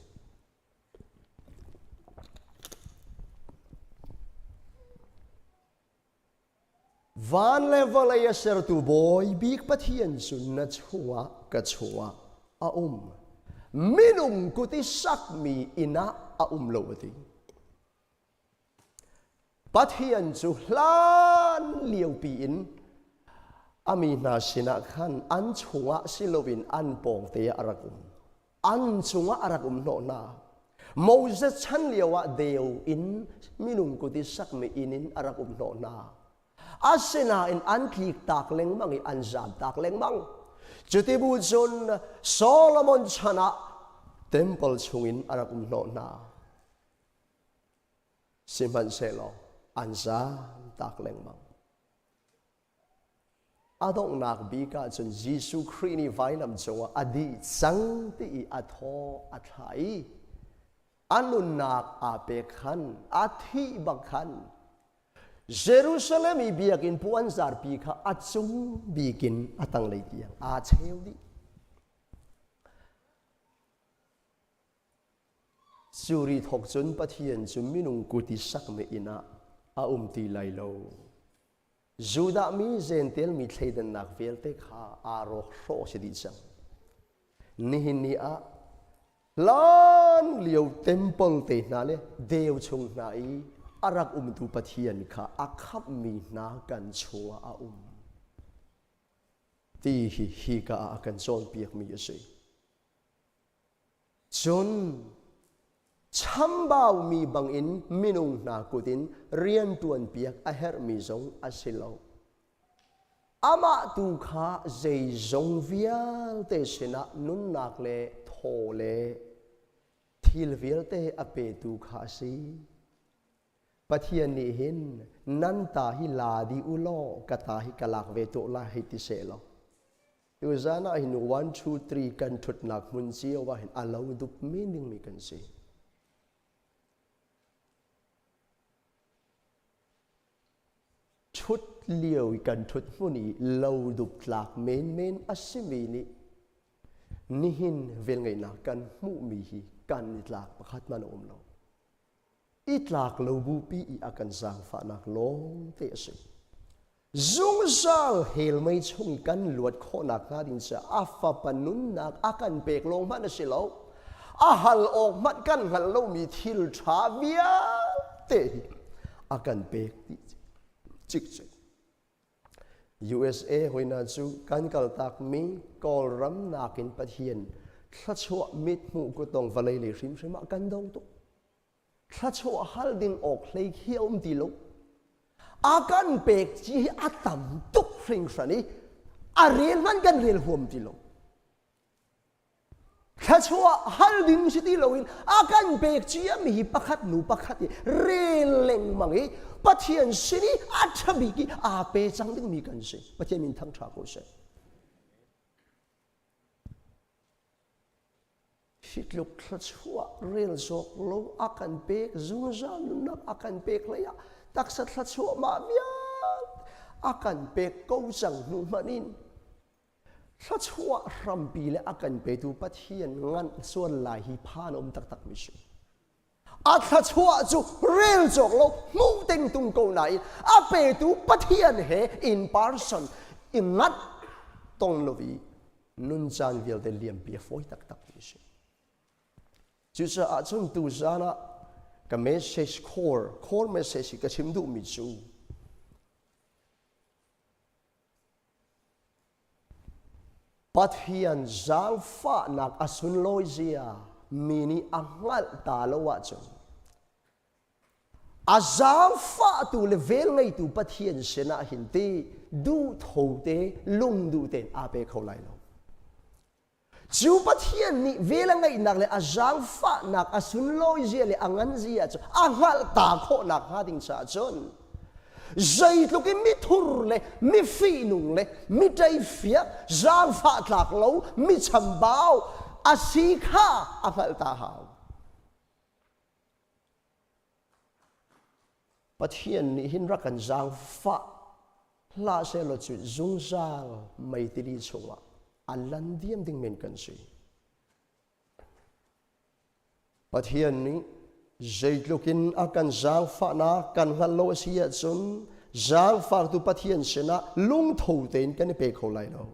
Van le vawlei a sertu bawi bik Pathian cu na chungah ka chungah a um. Minung kut i sakmi inn ah a um lo a ti. Pathian cu hlan liopi in a mi hna sinah khan an chungah si loin an pawngte ah a rak um. An chungah a rak um hnawh hna. Moses chan lioah deu in minung kut i sakmi inn in a rak um hnawh hna. Asinain an tliktak lengmang i an zamtak lengmang. Cuti bu cun Solomon chan ah temple chungin a rak um hnawh hna. Sihmanhsehlaw an zaamtak lengmang. A donghnak bik ah cun Jesuh Khrih nih vailam cungah a dih cang ti i a thaw a thlah i a nunnak aa pek khan, a thih bak khan Jerusalem i biakinn puanzarpi kha a cung bik in a tanglei tiang aa cheu dih. Cu ri thawk cun Pathian cu minung kut i sakmi inn ah a um ti lai lo. Judah mi Jentail mi thleidannak vialte kha aa rawk hrawh si dih cang. Nihin ni ah hlan lio temple te hna le deu chung hna i a rak umtu Pathian kha a khamhmi hna kan chungah a um. Ti hi hika ah a kan cawnpiakmi a si. Cun chambaumi bangin minung hna kut in rianṭuanpiak a herhmi zong a si lo. Amah tu kha zeizong vialte sinah nunnak le thaw le thil vialte a petu kha a si. Pathian nih hin nan ta hi la dih u law ka ta hi ka lak ve tuah lai hei ti seh law tuzan ah hin 1 2 3 kan ṭhutnak hmun cio ah hin a lo dup men dingmi kan si. Ṭhut lio i kan ṭhut hmun i lo dup tlak menmen a simi nih nihin velngeihnak kan hmuhmi hi kan i tlak pakhat hmanh a um lo. I tlak lo bupi i a kan zaangfahnak lawngte a si. Zungzal hell mei chung i kan luat khawhnak hnga ding caah a fapa nunnak a kan pek lawng hmanh a si lo. A hal awk hmanh kan hngalh lomi thil ṭha vialte hi a kan pek dih cikcek. USA hoina cu kan kaltakmi Kawlram nakin Pathian thluachuah mithmuh kutdong vawlei lei hrimhrim ah kan dong tuk. Thluachuah hal ding awk hlei khi a um ti lo. A kan pek ci hi a tam tuk hringhran i a rel hmanh kan rel huam ti lo. Thluachuah hal ding si ti loin a kan pek ciami hi pakhat nu pakhat i rel lengmang i Pathian sin i a ṭha bik i aa pe cang dingmi kan si. Pathian min thangṭha ko seh. Hi tluk thluachuah rel zawk lo a kan pek zungzal nunnak a kan pek hlei ah taksa thluachuah mah vialte a kan pek ko cang hnu hmanh in thluachuah hrampi le a kan petu Pathian nganh sual lai hi phan a um taktak mi si. A thluachuah cu rel cawk lo hmuh teng tung ko nain a petu Pathian he in person i nganh tong lo i nun caan vialte liampi a fawi taktak mi si. Cucaah cun tuzaan ah ka message core core message ka chim duhmi cu Pathian zaangfahnak a sunlawi zia mi nih a hngalh ta lo ahcun a zaangfahtu le velngeitu Pathian sinah hin ti duhtho te lungduh tein aa pe kho lai lo. Cu Pathian nih vel a ngeihnak le a zaangfahnak a sunlawi zia le a ngan zia cu a hngalh ta khawhnak hnga ding caah cun zeitluk in mithur le mifihnung le mi ṭeifiak zaangfah tlak lo mi chambau a si kha a hngalh ta hau. Pathian nih hin rak kan zaangfah hlah sehlaw cu zungzal meitili chungah a lan diam ding men kan si. Pathian nih zeitluk in a kan zaangfahnak kan hngalh lo a si ahcun zaangfaktu Pathian sinah lungtho tein kan i pe kho lai lo.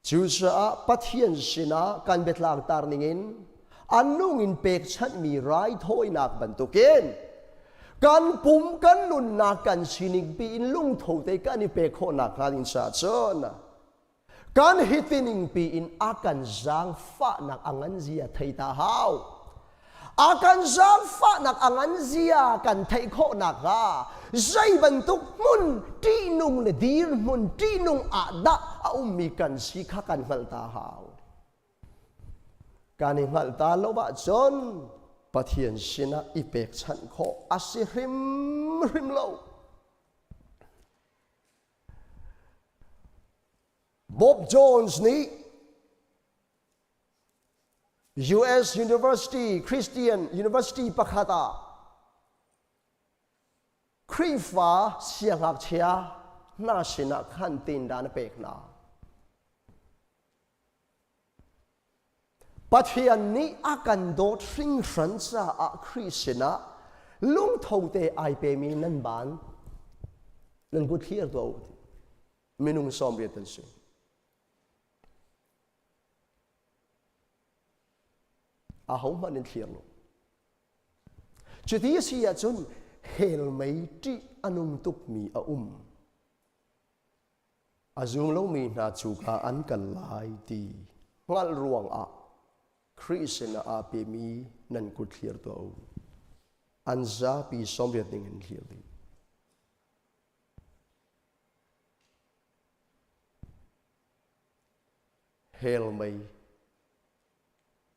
Cucaah Pathian sinah kan biatlang tar ningin an nung in pekchanhmi raithawinak bantukin kan pum kan nunnak kan sining pi in lungtho te kan i pek khawhnak hnga ding caah cun kan hitining pi in a kan zaangfahnak a ngan zia thei ta hau. A kan zaangfahnak a ngan zia kan theih khawh nakhnga zei bantuk hmun ṭihnung le dirhmun ṭihnung ah dah a ummi kan si kha kan hngalh ta hau. Kan i hngalh ta lo ahcun Pathian sinah i pekchanh khawh a si hrimhrim lo. Bob Jones nih US University Christian University pakhat ah Khrihfa siangngakchia hna sinah khan tindan a pek hna. Pathian nih a kan dawt hringhran caah Khrih sinah lungtho te ai pemi nan ban nan kut thlir tuah u minung 80 an si. Ahohmanh in thlir lo. Cuti a si ahcun hell mei ṭih a nung tukmi a um. A zum lomi hna cuka an kal lai ti hngalh ruangah Khrih sinah aa pemi nan kut thlir tuah u. An zapi 80 ding in thlir ding. Hell mei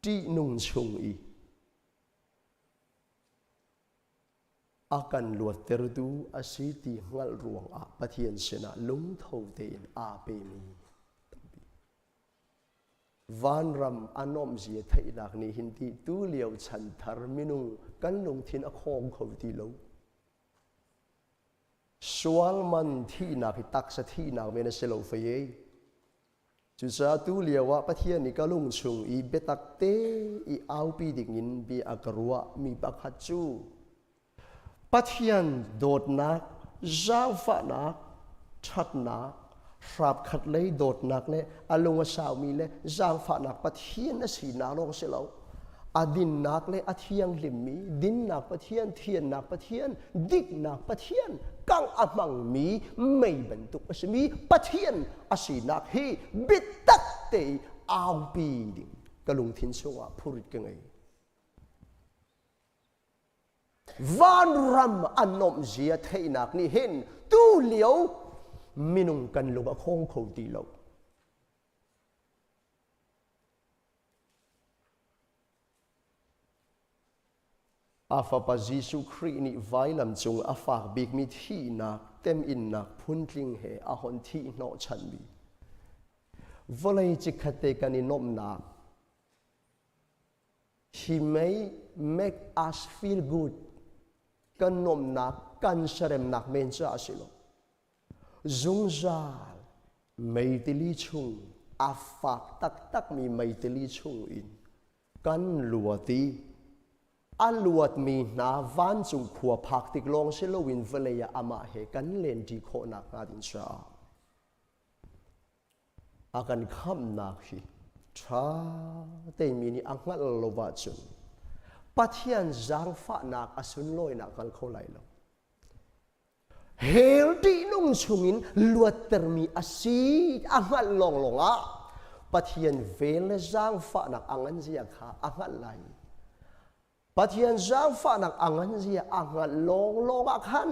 ṭihnung chung i a kan luattertu a si ti hngalh ruangah Pathian sinah lungtho tein aa pemi tampi. Vanram a nuamhzia theihnak nih hin ti tu lio chanthar minung kan lungthin a khawng kho ti lo. Sual man thihnak hi taksa thihnak men a si lo fei ei. Cucaah tu lio ah Pathian nih ka lung chung i biatak te i aupi dingin bia a ka ruah mi pakhat cu Pathian dawtnak, zaangfahnak, ṭhatnak, hrapkhat lei dawtnak le a lung a saumi le zaangfahnak Pathian a sinak lawng si lo. A dinnak le a thianghlimmi, dinnak Pathian, thiannak Pathian, diknak Pathian, kangh a hmangmi mei bantuk a simi Pathian a sinak hi biatak te i aupi ding ka lungthin chungah phurit ka ngei. Vanram a nomhzia theihnak nih hin tu lio minung kan lung a khawng kho ti lo. A fapa Jesuh Khrih nih vailam cung a fak bikmi thihnak teminnak phuntling he a hon thih hnawhchanmi vawlei chikkhatte kan i nuamhnak He may make us feel good. Kan nuamhnak, kan seremnak men ca a si lo. Zungzal meitili chung a fak taktakmi meitili chung in kan luat i a luatmi hna vancung khua phak tik lawng si loin vawlei ah amah he kan lenṭi khawhnak hnga ding caah a kan khamhnak hi ṭha tein mi nih a hngalh lo ahcun Pathian zaangfahnak a sunlawinak hngal kho lai lo. Hell ṭihnung chungin luattermi a si a hngalh lawnglawng ah Pathian vel le zaangfahnak a ngan zia kha a hngalh lai. Pathian zaangfahnak a ngan zia a hngalh lawnglawng ah khan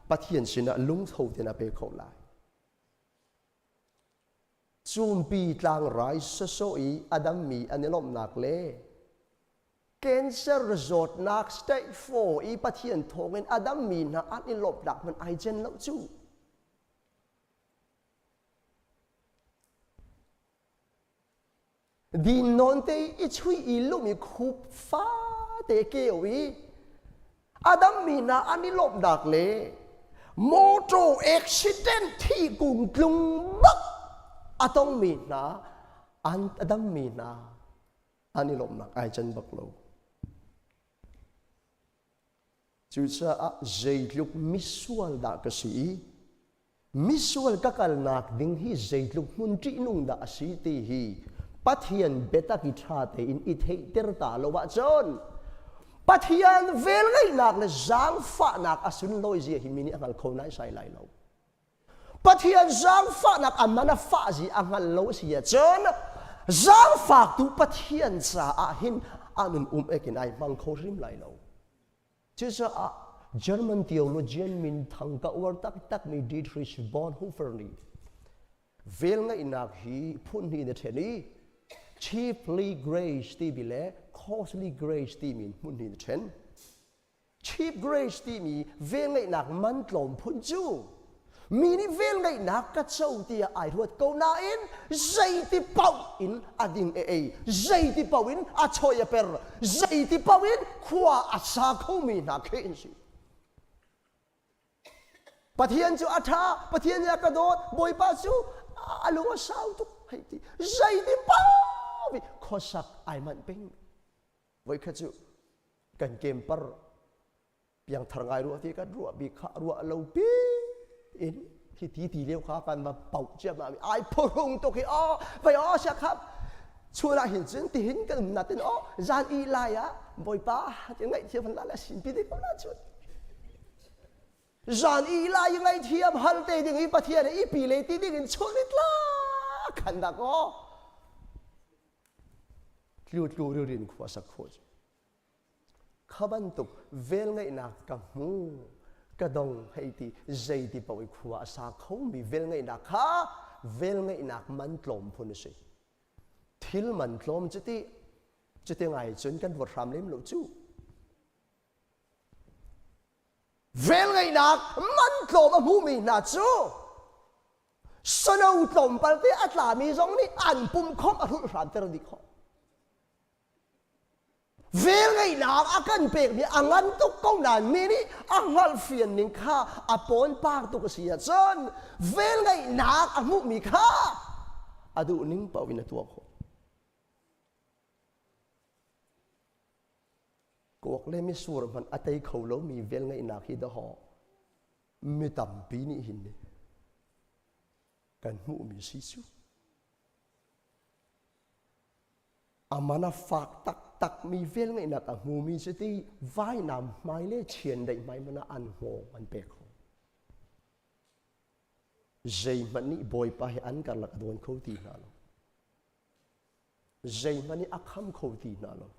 Pathian sinah lungtho tein a pe kho lai. Cumpi tlangrai sawsawh i a dammi an i lawmhnak le Cancer zawtnak stage 4 i Pathian thawngin a dammi hna an i lawmhnak hmanh ai cen lo cu. Din nawn te i chui i lum i khup fate keu i a dammi hna an i lawmhnak le motor accident thi kung tlung bak a tongmi hna an a dammi hna an i lawmhnak ai can bak lo. Cucaah zeitluk misual dah ka si i misual ka kalnak ding hi zeitluk hmun ṭihnung dah a si ti hi Pathian biatak i ṭha tein i theihter ta lo ahcun Pathian velngeihnak le zaangfahnak a sunlawi zia hi mi nih a hngal kho naisai lai lo. Pathian zaangfahnak a man a fah zi a hngal lo a si ahcun zaangfaktu Pathian caah hin a nun um ekin ai hmang kho hrim lai lo. Cucaah German theologian minthang ka uar taktakmi Dietrich Bonhoeffer nih velngeihnak hi phun hnih in a ṭhen i cheaply grace timi le costly grace timi in hmun hnih in a ṭhen. Cheap grace timi velngeihnak man tlawm phun cu Mi nih velngeihnak ka co tiah ai ruat ko nain zeiti paoh in a ding e ei, zeiti paoh in a choi a per, zeiti paoh in khua a sa khomi hna khi an si. Pathian cu a ṭha, Pathian nih a ka dawt, Bawipa cu a lung a sau tuk hei ti. Zeiti paoh in khuasak ai manh peng. Voikhat cu kan kempar piangthar ngai ruah ti kan ruah bik kha ruah lo pi in hi ti ti lio kha kan va pauh ciammam i ai phurung tuk hi aw vai aw sia khap chun ah hin cun tihin kan um natin aw zan i lai ah bawipa ti ngaihthiam hal la sin pi ko la chun zan i lai ngaihthiam hal te ding i pathian i pi le ti ding in chun i tla khan dak aw tlu tlu rin khua sak kho Kha bantuk velngeihnak ka hmu, ka dong hei ti zeiti paoh i khua a sa khomi velngeihnak kha velngeihnak man tlawm phun a si. Thil man tlawm cuti cuti ngai cun kan ruat hram lem lo cu. Velngeihnak man tlawm a hmumi hna cu sano tlawmpal te a tlami zong nih an pum khawmh a hrulh hramter dih khawh. Velngeihnak a kan pekmi a ngan tuk ko nain mi nih a hngalhfian ning kha a pawnpar tuk a si ahcun velngeihnak a hmuhmi kha a duh ning paoh in a tuah khawh. Kuak le misur hmanh a tei kho lomi velngeihnak hi dahawh mi tampi nih hin kan hmuhmi si cu. Aman a fak taktakmi velngeihnak a hmumi cu ti vainam hmai le chiandeih hmai hmanh ah an hngawng an pek kho. Zeihmanh nih Bawipa hi an karlak a dawn kho ti hna lo. Zeihmanh nih a kham kho ti hna lo.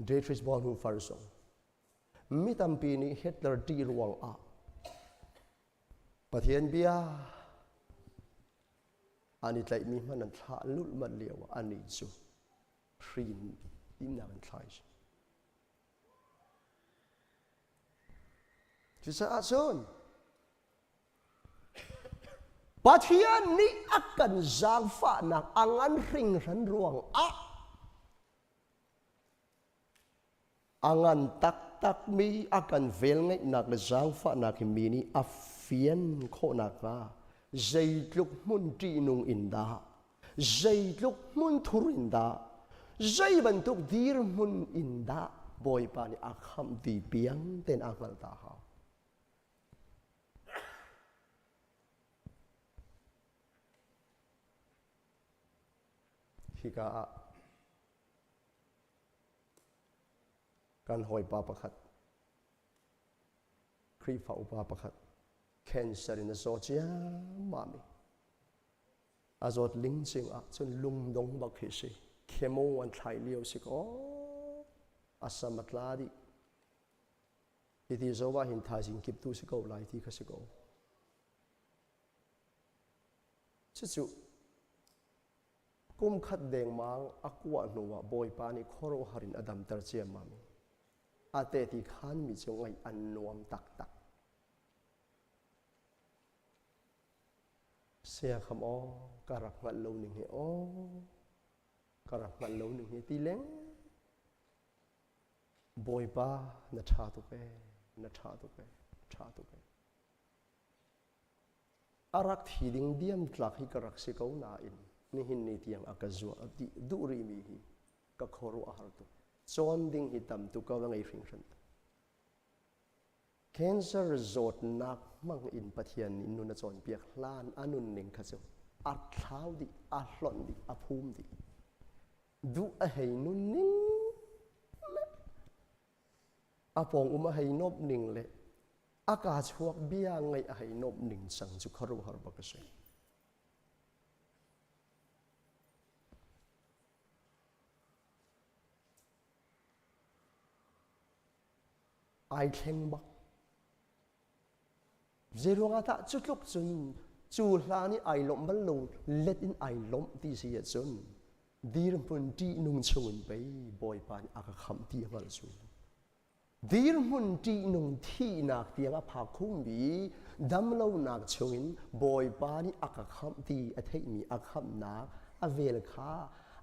Dietrich Bonhoeffer zong mi tampi nih Hitler ṭih ruang ah Pathian bia an i tlaihmi hmanh an thlah lulhmalh lio ah anih cu hri in ihnak an thlai. Cucaah cun Pathian nih a kan zaangfahnak a ngan hringhran ruangah A ngan taktakmi a kan velngeihnak le zaangfahnak hi mi nih a fian khawh nakhnga zeitluk hmun ṭihnung in dah, zeitluk hmun thur in dah, zei bantuk dirhmun in dah Bawipa nih a khamh ti piang tein aa hngalh ta hau. Hika ah Kan hawipa pakhat, Khrihfa upa pakhat, cancer in a zaw ciammam i a zawt lingcing ah cun lungdong bak hi si. Chemo an thlai lio si kaw a sam a tla dih. Hiti zo ah hin thaizing kip tu si ko lai ti kha si ko. Cucu Kum khat dengmang a kuah hnuah Bawipa nih khuaruahhar in a damter ciammam i a tehti khanmi cu ngaih an nuam taktak. Saya kham aw ka rak hngalh lo ning hi aw ka rak hngalh lo ning hi ti leng Bawipa na ṭha tuk ee na ṭha tuk ee ṭha tuk ee A rak thi ding diam tlak hi ka rak si ko nain nihin ni tiang a ka zuah dih duh rihmi hi ka khuaruah a har tuk. Cawn ding hi tam tuk ko a ngei hringhran. Cancer zawtnak hmang in Pathian nih nun a cawnpiak hlan a nunning kha cu a thlau dih, a hlonh dih, a phum dih. Duh a hei nunning le a pawng um a hei nop ning le a kaa chuak bia ngaih a hei nuamh ning cang cu khuaruahhar bak a si. Ai thleng bak. Zeiruang ah dah cu tluk cun cu hlan i ai lawmh bal lo let in ai lawmh ti si ahcun dirhmun ṭihnung chungin pei Bawipa nih a ka khamh ti a hngalh cu. Dirhmun ṭihnung thihnak tiang a phak khumi damlonak chungin Bawipa nih a ka khamh ti a theihmi a khamhnak a vel kha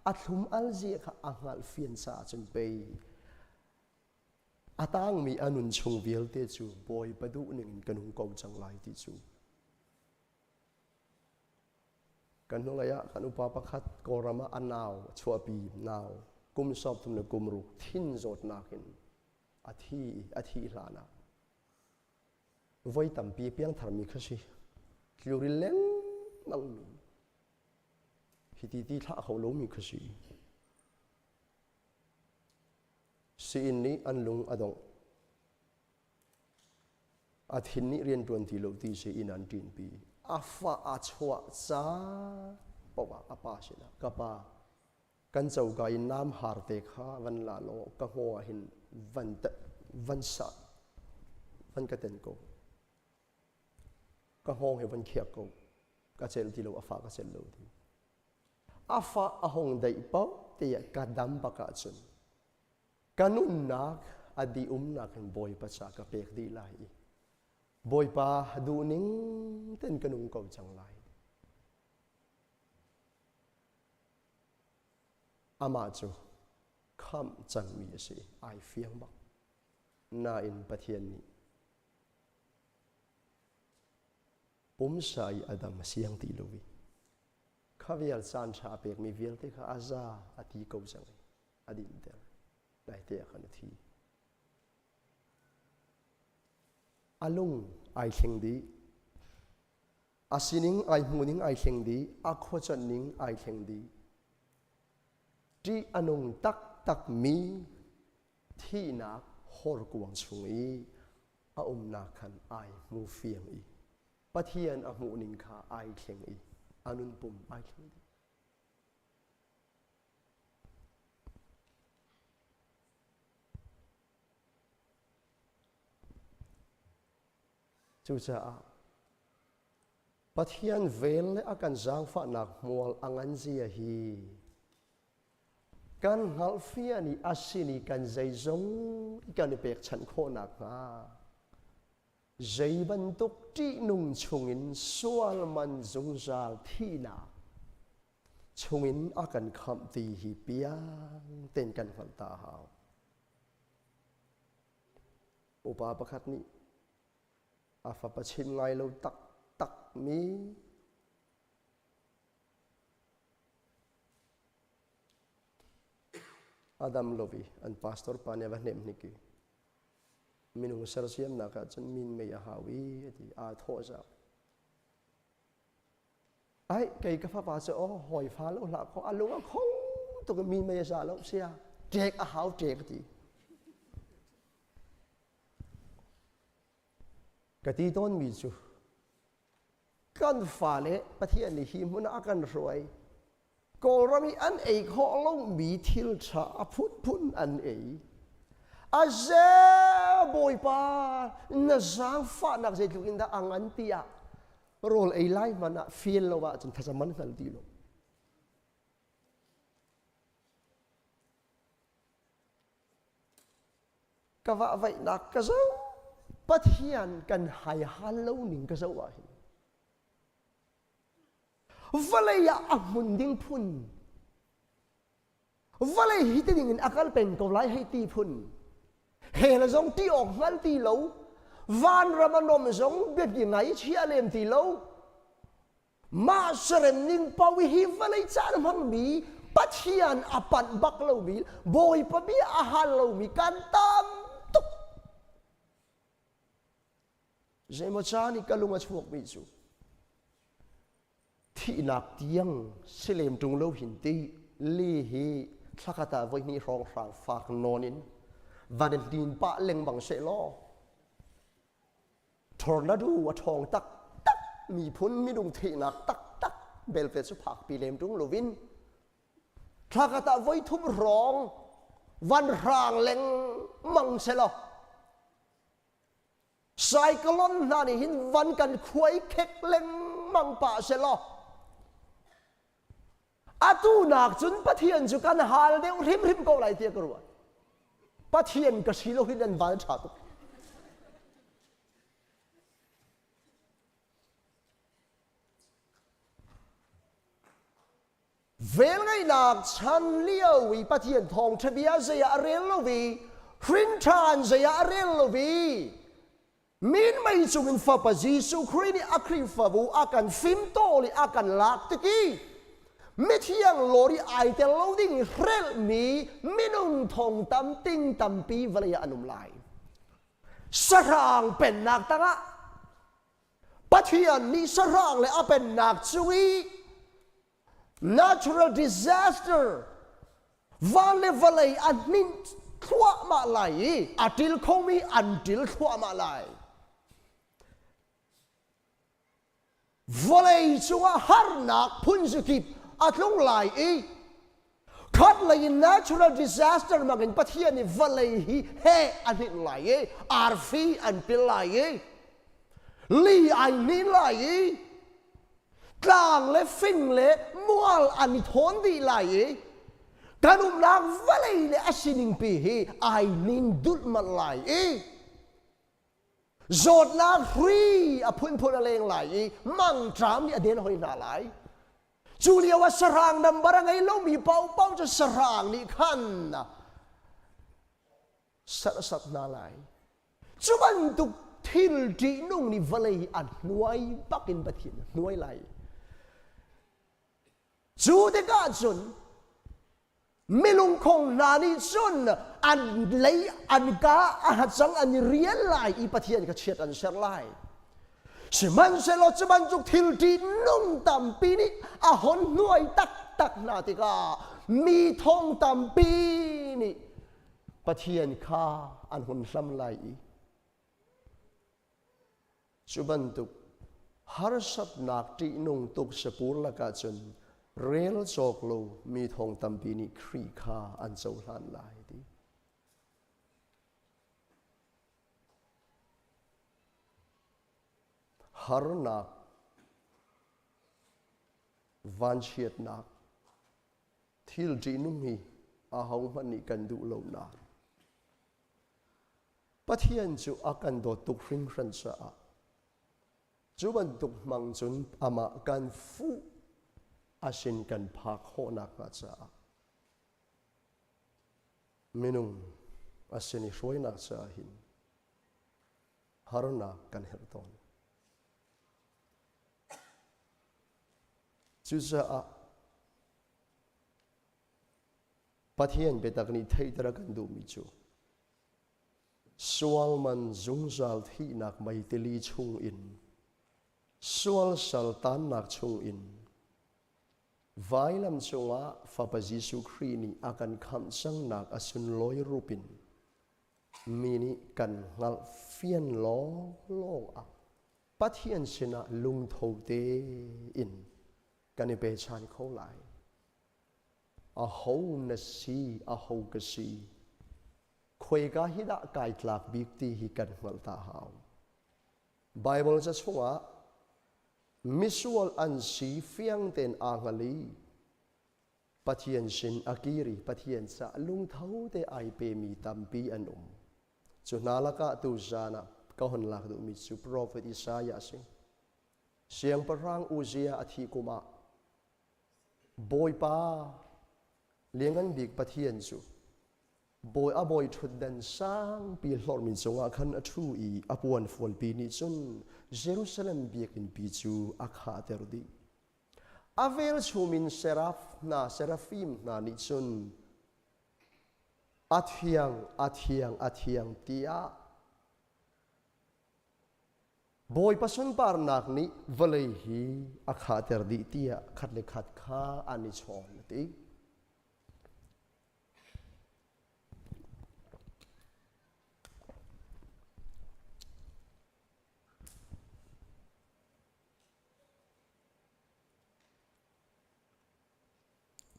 a thlum al zia kha a hngalh fian caah cun pei a tangmi a nun chung vialte cu Bawipa duh ning in ka nung ko cang lai ti cu Kan hnulei ah kan upa pakhat Kawlram ah a nau a chuahpi nau kum sawmthum le kum ruk thin zawtnak in a thi i a thih hlan ah voi tampi piangtharmi kha si tluril lengmangmi hiti ti thlah kho lomi kha si. Sii-inn nih an lung a dongh. A thin nih rianṭuan ti lo ti si inn an ṭinpi. A fa a chuah ca paoh ah a pa sinah ka pa kan coka i naam har te kha van la law ka hngawng ah hin van van sah van ka ten ko. Ka hngawng hi van khiak ko. Ka celh ti lo a fa ka celh lo ti. A fa a hong daih paoh te ah ka dam bak ahcun Ka nunnak a dih-umnak in Bawipa ca ka pek dih lai i Bawipa duhning ten ka nung ko cang lai. Amah cu khamh cangmi a si, ai fiang bak. Nain Pathian nih pumsa i a dam a siang ti lo i kha vial caan ṭha a pekmi vialte kha a za a ti ko cang i a dinter naite ah khan a thi a lung ai thleng dih a sining ai hmuhning ai thleng dih a khuacanh ning ai thleng dih ṭih a nung taktak mi thihnak horkuang chung i a umnak khan ai hmu fiang i Pathian a hmuhning kha ai thleng i a nunpum ai thleng dih. Cucaah Pathian vel le a kan zaangfahnak hmual a ngan zia hi kan hngalhfian i a sin i kan zeizong i kan i pekchanh khawh nakhnga zei bantuk ṭihnung chungin sual man zungzal thihnak chungin a kan khamh ti hi piang tein kan hngalh ta a hau. Upa pakhat nih a fapa chim ngai lo taktak mi Adam lovi an pastor pa nih a va hnemh hnik i minung sersiamnak ah cun min mei a hau i a ti aa thawh zau. Ai kei ka fapa cu aw hawi fa lo hlah kho a lung a khong tuk mi mei a za lo sia ṭek a hau ṭek ti. Ka ti tawn mi cu kan fale Pathian nih hi hmun ah a kan hruai Kawlram i an ei khawh lomi thil ṭha a phunphun an ei. A ze Bawipa na zaangfahnak zeitluk in dah a ngan tiah rawl ei lai hmanh ah fial lo ahcun thlacam an hngal ti lo. Ka vahvaihnak ka zoh Pathian kan haihal lo ning ka zoh ah hin Vawlei ah a hmun ding phun vawlei hi ti ding in a kal peng ko lai hei ti phun he le zong ti awk hngal ti lo vanram a nom zong biapi ngai chia lem ti lo mah serem ning pau hi vawlei caan hmangmi Pathian a panh bak lomi Bawipa bia a hal lomi kan tam tuk Zeimaw caan i ka lung a chuakmi cu thihnak tiang silem ṭung lo hin ti li hi thlakhat ah voihnih hrawnghrang fak nawn in van in hnin pah lengmang sehlaw tornado a ṭhawng taktak miphun minung thihnak taktak belte cu phakpi lem ṭung loin thlakhat ah voithum hrawng van hrang lengmang selaw Cyclone hna nih hin van kan khuai khek lengmang pah selaw atu nak cun Pathian cu kan hal deuh hrimhrim ko lai tiah ka ruat. Pathian ka si lo hi nan van ṭha tuk. Velngeihnak chan lio i Pathian thawngṭha bia zei ah a rel lo i hrinṭhan zei ah a rel lo i minmei cungin Fapa Jesuh Khrih nih a Khrihfabu a kan fimtawl i a kan lak tik i mithiang lawr i ai tel lo ding i hrelhmi minung thong tam ting tampi vawlei ah an um lai. Sahrang pennak tangah Pathian nih sahrang le a pennak cung i natural disaster van le vawlei a hninh thluahmah lai i a ṭil khomi an ṭil thluahmah lai. Vawlei cungah harnak phunzikip a tlung lai i khat lei in natural disaster bangin Pathian nih vawlei hi heh a hninh lai i arfi an pil lai i li ai hnin lai i tlang le fing le mual an i thawn dih lai i kan umnak vawlei le a sining pi hi ai hnin dulhmalh lai i Zawtnak hri a phunphun a leng lai i mangṭam nih a den hoi hna lai. Cu lio ah sahrang nambar a ngei lomi paohpaoh cu sahrang nih khan serhsat hna lai. Cu bantuk thil ṭihnung nih vawlei a hnuai bakin Pathian a hnuai lai. Cu tikah cun Milungkhong hna nih cun an lei an ka a hacang an i rial lai i Pathian kha chiat an ser lai. Sihmanhsehlaw cu bantuk thil ṭihnung tampi nih a hon hnuai taktak hna tikah mi thong tampi nih Pathian kha an hun hlam lai i Cu bantuk harsatnak ṭihnung tuk sapur lakah cun rel cawk lo mi thong tampi nih Khrih kha an cohlan lai ti. Harnak, vanchiatnak, thil ṭihnung hi ahohmanh nih kan duh lo nain Pathian cu a kan dawt tuk hringhran caah cu bantuk hmang cun amah kan fuh a sin kan phak khawhnak hnga caah minung a sin i hruainak caah hin harnak kan herh tawn. Cucaah Pathian biatak nih theihter a kan duhmi cu sual man zungzal thihnak meitili chungin sual sal tannak chungin vailam cungah Fapa Jesuh Khrih nih a kan khamh cangnak a sunlawi rupin mi nih kan hngalh fian lawnglawng ah Pathian sinah lungtho tein kan i pechan kho lai. Aho na si, aho ka si, khuaika hi dah kai tlak bik ti hi kan hngalh ta hau. Bible ca chungah misual an si fiang tein aa hngal i Pathian sin a kir i Pathian ca lungtho te ai pemi tampi an um. Cu hna lakah tuzaan ah ka hon lak duhmi cu Profet Isaiah a si. Siangpahrang Uzziah a thih kum ah Bawipa Lianngan Bik Pathian cu bawi a bawi ṭhutdan sangpi hlorhmi cungah khan a ṭhu i a puan fualpi nih cun Jerusalem biakinnpi cu a khahter dih. A velchum in seraf hna serafim hna nih cun a thiang, a thiang, a thiang tiah Bawipa sunparnak nih vawlei hi a khahter dih tiah khat le khat kha an i chawn a ti.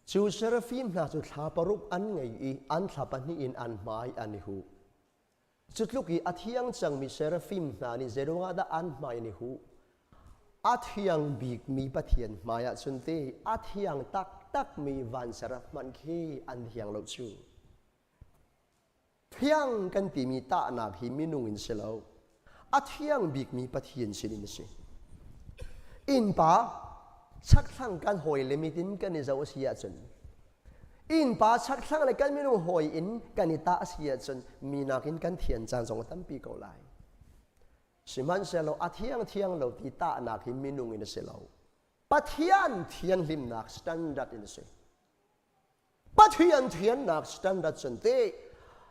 Cu serafim hna cu thla paruk an ngei i an thla pahnih in an hmai an i huh. Cu tluk i a thiang cangmi serafim hna nih zeiruangah dah an hmai an i huh? A thiang bikmi Pathian hmai ah cun ti a thiang taktakmi van seraf hmanh khi an thiang lo cu. Thiang kan timi tahnak hi minung in si lo. A thiang bikmi Pathian sinin a si. Innpa chakthlang kan hawi le mitin kan i zoh a si ahcun innpa chakthlang le kan minung hawi in kan i tah a si ahcun mi nakin kan thian caan zong a tampi ko lai. Sihmanhsehlaw a thiang thiang lo ti tahnak hi minung in a si lo. Pathian thianhlimnak standard in a si. Pathian thiannak standard cun te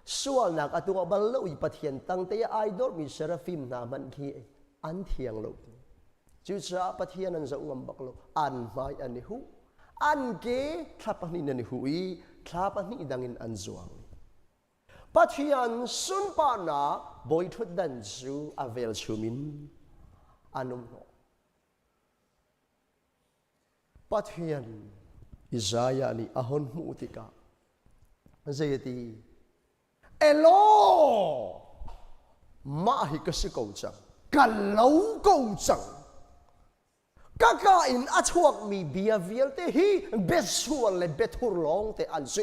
sualnak a tuah bal lo i Pathian tangte ai dormi serafim hna hmanh khi an thiang lo. Cucaah Pathian an zoh ngam bak lo. An hmai an i huh. An ke thla pahnih an i huh i thla pahnih dang in an zuang. Pathian sunparnak bawiṭhutdan cu a velchum in an um hnawh. Pathian Isaiah nih a hun hmuh tikah zei a ti? Elaw, mah hi ka si ko cang, ka lo ko cang. Ka ka in a chuakmi bia vialte hi biasual le biathur lawng te an si.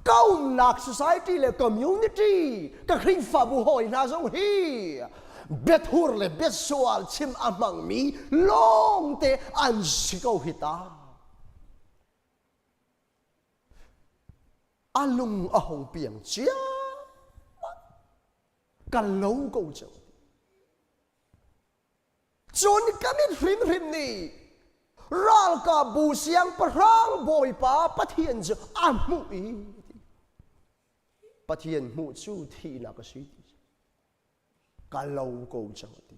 Ka umnak society le community ka Khrihfabu hawi hna zong hi biathur le biasual chim a hmangmi lawngte an si ko hi ta. A lung a hung piang cia ka lo ko cang. Cun ka mit hrimhrim nih ralkapbu siangpahrang Bawipa Pathian cu a hmuh i Pathian hmuh cu thihnak a si ti ka lo ko cang a ti.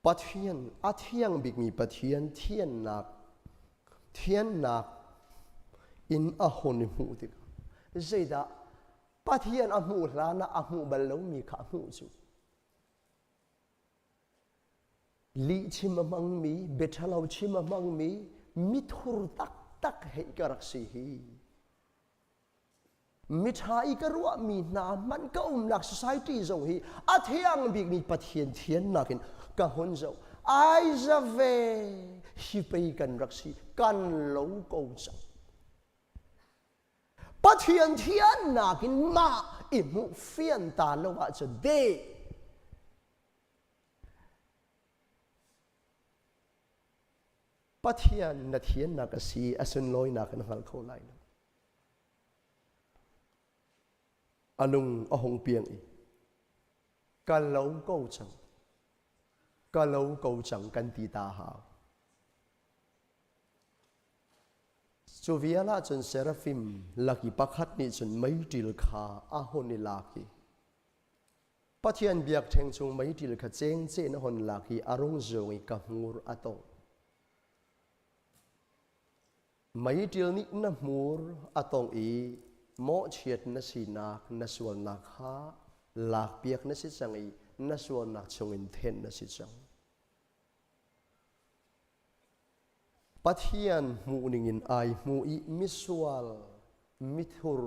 Pathian a thiang bikmi Pathian thiannak thiannak in a hon i hmuh tikah zeidah Pathian a hmuh hlan ah a hmuh bal lomi kha a hmuh cu lih chim a hmangmi biaṭhalo chim a hmangmi mithur taktak hei ka rak si hi Miṭha i ka ruahmi hna hmanh ka umnak society zong hi a thiang bikmi Pathian thiannak in ka hun zoh. Ai za ve hi pei kan rak si kan lo ko cang. Pathian thiannak in mah i hmuh fian ta lo ahcun de Pathian na thiannak a si a sunlawinak in hngal kho lai lo. A lung a hung piang i ka lo ko cang ka lo ko cang kan ti ta hau cu vial ah cun serafim laki pakhat nih cun meiṭil kha a hun i lak i Pathian biakṭheng chung meiṭil kha cengcen a hun lak i a rung zuang i ka hmur a tawh Meiṭil nih na hmur a tongh i mawhchiat na sinak na sualnak kha lakpiak na si cang i na sualnak chungin thenh na si cang. Pathian hmuh ningin ai hmu i misual, mithur,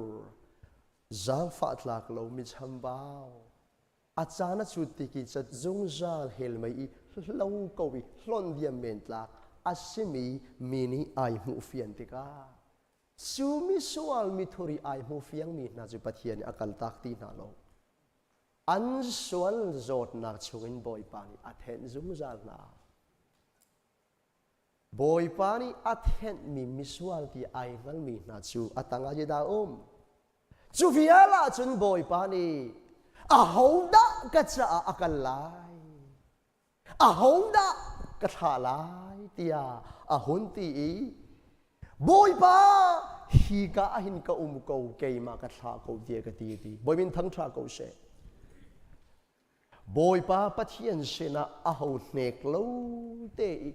zaangfah tlak lo mi chambau, a caan a cut tik i cat zungzal hel mei i hlo ko i hlonh diam men tlak a simi mi nih ai hmuh fian tikah cu misual mithur i ai hmu fiangmi hna cu Pathian nih a kaltak ti hna lo. An sual zawtnak chungin Bawipa nih a thenh zungzal hna. Bawipa nih a thenhmi misual ti ai hngalmi hna cu a tangah zeidah a um? Cu vial ahcun Bawipa nih ahodah ka caah a kal lai? Ahodah ka thlah lai? tiah a hun ti i Bawipa hi ka ah hin ka um ko keimah ka thlah ko tiah ka ti ti Bawi min thangṭha ko seh. Bawipa Pathian sinah aho hnek lo te i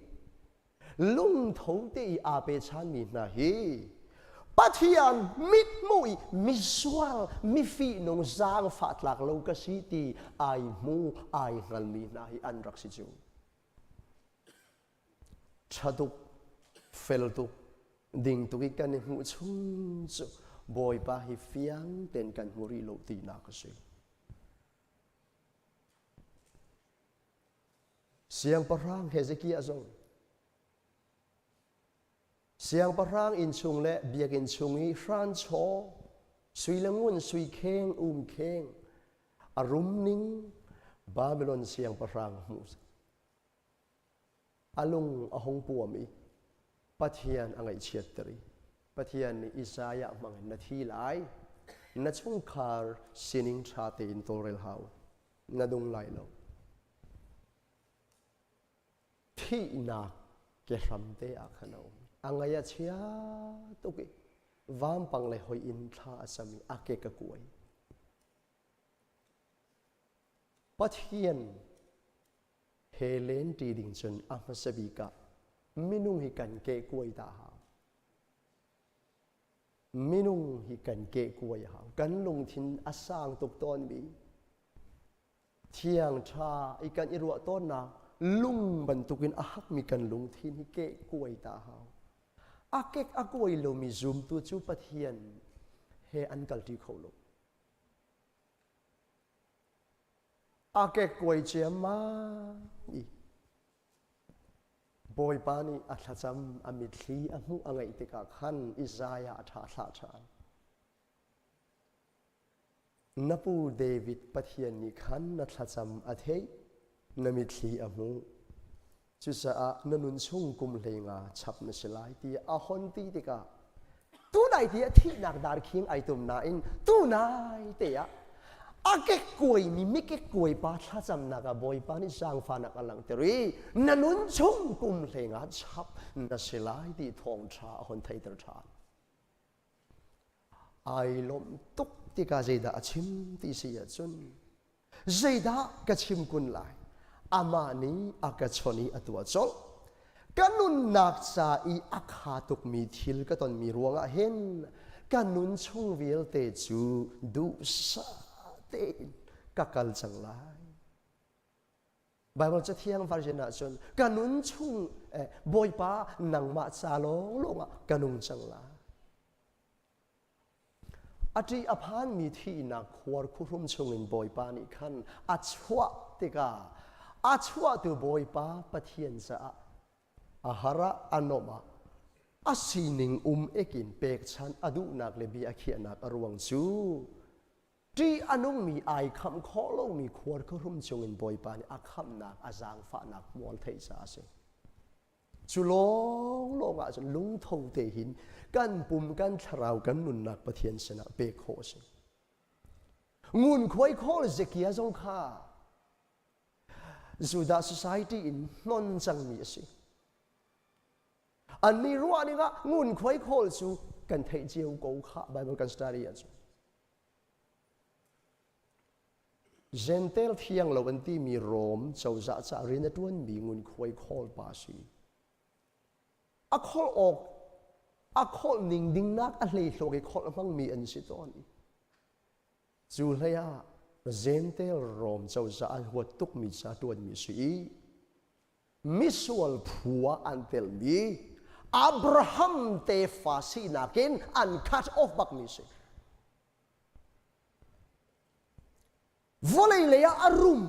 lungtho te i aa pechanmi hna hi Pathian mithmuh i misual mifihnung zaangfah tlak lo ka si ti ai hmu ai hngalmi hna hi an rak si cu. Ṭha tuk, fel tuk, ding tuk i kan i hmuh chung cu Bawipa hi fiang tein kan hmu rih lo tinak a si. Siangpahrang Hezekiah zong Siangpahrang inn chung le biakinn chung i hranchaw, sui le ngun, sui kheng, um kheng, a rum ning Babylon siangpahrang hmuh a lung a hung puam i Pathian a ngaihchiatter i Pathian nih Isaiah hmang in na thi lai, na chungkhar sining ṭha tein tawlrel hau, na nung lai lo. Thihnak ke hram te ah khan a um. A ngaih a chia tuk i vampang le hoi in thla a cam i a ke ka kuai. Pathian he len ṭi ding cun a hmasa bik ah minung hi kan kehkuai ta hau. Minung hi kan kehkuai hau. Kan lungthin a sang tuk tawnmi thiang ṭha i kan i ruah tawnnak lung bantukin a hakmi kan lungthin hi kehkuai ta hau. A kek a kuai lomi zumtu cu Pathian he an kalṭi kho lo. A kekkuai ciammam i Bawipa nih a thlacam a mitthli a hmuh a ngeih tikah khan Isaiah a ṭha thlah ṭhan. Na pu David Pathian nih khan na thlacam a theih, na mitthli a hmuh. Cucaah na nun chung kum 15 chap na si lai tiah a hon ti tikah tunai ti ah thihnak darkhing ai tum nain tunai te ah a kekkuaimi mikekkuai pa thlacamnak ah Bawipa nih zaangfahnak a langhter i na nun chung kum 15 chap na si lai ti thawngṭha a hon theiter ṭhan. Ai lawmh tuk tikah zeidah a chim ti si ahcun zeidah ka chim kun lai amah nih a ka chawnh i a tuah colh ka nunnak ca i a kha tukmi thil ka tonmi ruangah hin ka nun chung vialte cu duhsah tein ka kal cang lai Bible cathiang version ahcun ka nun chung Bawipa nangmah ca lawnglawng ah ka nung cang lai A ṭih a phanmi thihnak khuar khuhrum chungin Bawipa nih khan a chuah tikah a chuahtu Bawipa Pathian caah a har ah a nuamh ah a sining um ekin pekchanh a duhnak le bia a khiahnak a ruang cu ṭih a nungmi ai khamh khawh lomi khuar khuhrum chungin Bawipa nih a khamhnak a zaangfahnak hmual theih caah a si. Cu lawnglawng ah cun lungtho te hin kan pum kan thlarau kan nunnak Pathian sinah pek khawh a si. Ngunkhuai khawl Zekia zong kha Judah society in hnon cangmi a si. Annih ruah ning ah ngunkhuai khawl cu kan theih cio ko kha Bible kan study ahcun. Jentail thiang lo an timi Rom cozah ca rian a ṭuanmi ngunkhuai khawl pa a si. A kholh awk a kholh ning dingnak a hleihlawk i kholh hmangmi an si tawn. Cu hlei ah Jentail Rom cozah an huat tukmi ca ṭuanmi si i misual phu ah an telmi Abraham tefa sinak in an cut off bakmi si. Vawlei lei ah a rum,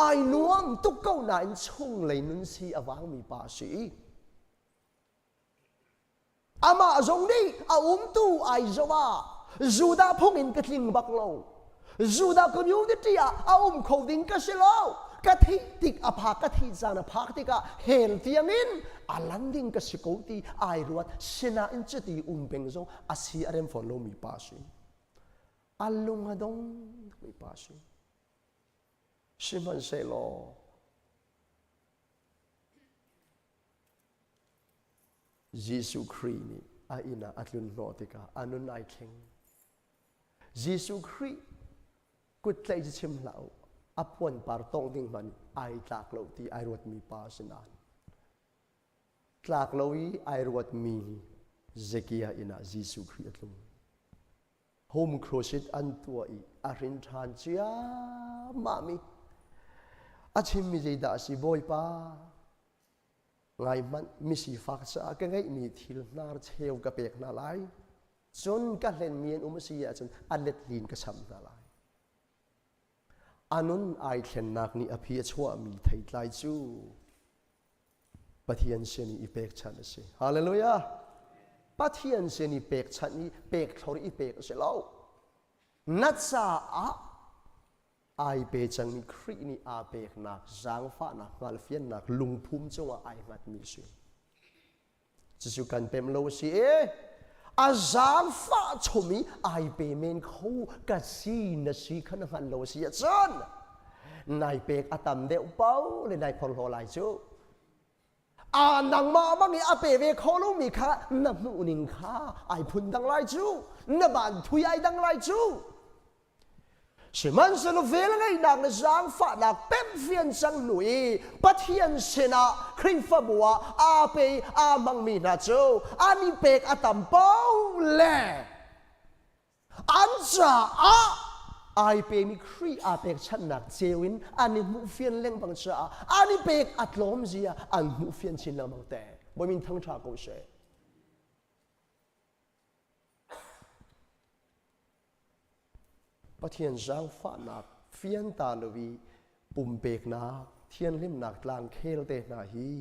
ai nuam tuk ko nain chunglei nun si a vangmi pa a si. Amah zong nih a umtu ai zoh ah Judah phung in ka tling bak lo. Judah community ah a um kho ding ka si lo. Ka thih tik a phak, ka thih caan a phak tikah hell tiangin a lan ding ka si ko ti ai ruat. Sinain cuti um peng zong a si a rem fawn lomi pa a si. A lung a dong mi pa a si. Sihmanhsehlaw Jesuh Khrih nih a inn ah a tlun hnawh tikah a nun ai thleng. Jesuh Khrih kut tlaih cu chim hlah u, a puanpar tawngh ding hmanh ai tlak lo ti ai ruatmi pa a si nain tlak lo i ai ruatmi Zekiah inn ah Jesuh Khrih a tlung. Home crusade an tuah i a hrin ṭhan ciammahmi a chimmi zeidah a si Bawipa ngai hmanh misifak caah ka ngeihmi thil hnar cheu ka pek hna lai cun ka hlenmi an um a si ahcun a let lin ka cham hna lai a nun ai thlennak nih a phi a chuahmi theitlai cu Pathian sin i pekchanh a si. Hallelujah! Pathian sin i pekchanh i pekthlor i pek a si lo. Na caah ai pe cangmi Khrih nih aa peknak zaangfahnak hngalhfiannak lungphum cungah ai hngatmi a si. Cucu kan pemh lo a si i a zaangfah chom i ai pe men kho ka si na si kha na hngalh lo a si ahcun nai pek a tam deuh paoh le nai phorhlaw lai cu. A nangmah bang i a pe ve kho lomi kha na hmuhning kha ai phun dang lai cu na van thui ai dang lai cu sihmanhsehlaw velngeihnak le zaangfahnak pemhfian cang hnu i Pathian sinah Khrihfabu ah aa pe i aa hmangmi hna cu an i pek a tam paoh le An caah ai pemi Khrih aa pekchanhnak ceu in an i hmuhfian lengmang caah an i pek a tlawm zia an hmuhfian chin lengmang te. Bawi min thangṭha ko seh. Pathian zaangfahnak fian ta lo i pumpeknak, thianhlimnak tlang khel te hna hi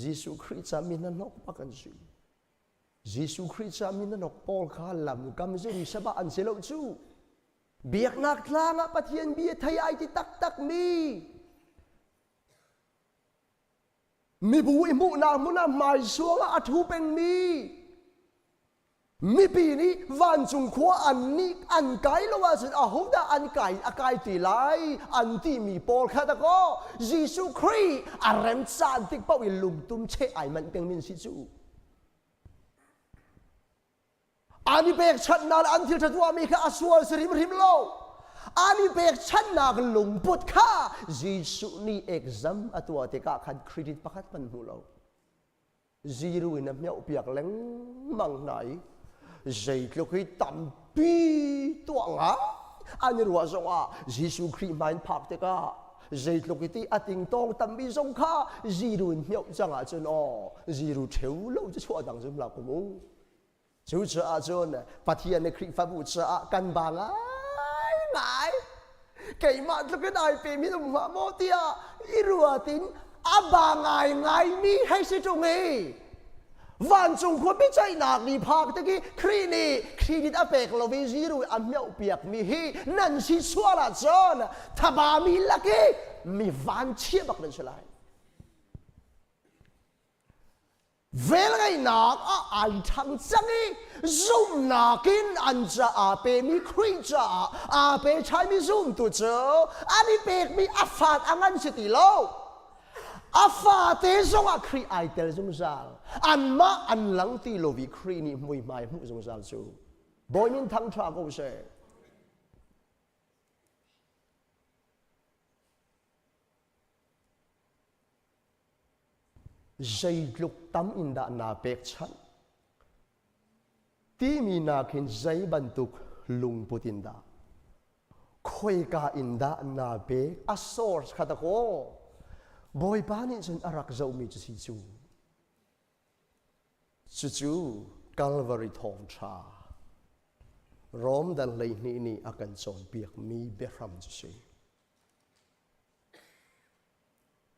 Jesuh Khrih ca mi hnahnawk bak an si. Jesuh Khrih ca minanok pawl kha lamkam Jerusalem ah an si lo cu. Biaknak tlang ah Pathian bia thei ai ti taktak mi mibu i hmuhnak hmun ah hmaisuang ah a ṭhu pengmi mipi nih vancung khua an nih an kai lo ahcun ahodah an kai a kai ti lai an timi pawl kha dakaw Jesuh Khrih a rem caan tik paoh i lungtum cheh ai manh pengmi an si cu. An i pekchanhnak le an thil ṭha tuahmi kha a sual si hrimhrim lo. An i pekchanhnak lungput kha Jesuh nih exam a tuah tikah khan credit pakhat hmanh hmu lo. Zero in a hmiohpiak lengmang hna i zeitluk hi tampi tuah ngai an i ruah zongah Jesuh Khrih hmai in phak tikah Zeitluk i ti a tingtawng tampi zong kha ziru in hmioh cang ahcun aw ziru ṭheu lo cu chuah dang zum hlah kum u. Cucaah cun Pathian le Khrihfabu caah kan ba ngaingai. Keimah tluk in ai pemi um hnga maw tiah i ruat in a ba ngaingaimi hei si ṭung i Vancung khua biaceihnak ni phak tik i Khrih nih credit a pek lo i zero a miohpiakmi hi nan si sual ahcun thabami lak i mi vanchia bak nan si lai. Velngeihnak ah ai ṭhang cang i zumhnak in an caah pemi Khrih caah aa pe ṭhaimi zumtu cu an i pekmi a fat a ngan si ti lo. A fate zongah Khrih ai tel zungzal. Anmah an lang ti lo i Khrih nih muihmai hmuh zungzal cu. Bawi min thangṭha ko seh. Zeitluk tam in dah naa pekchanh? Timi nakin zei bantuk lungput in dah? Khoika in dah naa pek? A source kha dakaw. Bawipa nih cun a rak zohmi cu si cu. Cucu Calvary thawngṭha Rom dal 12 nih a kan cawnpiakmi biahram cu si.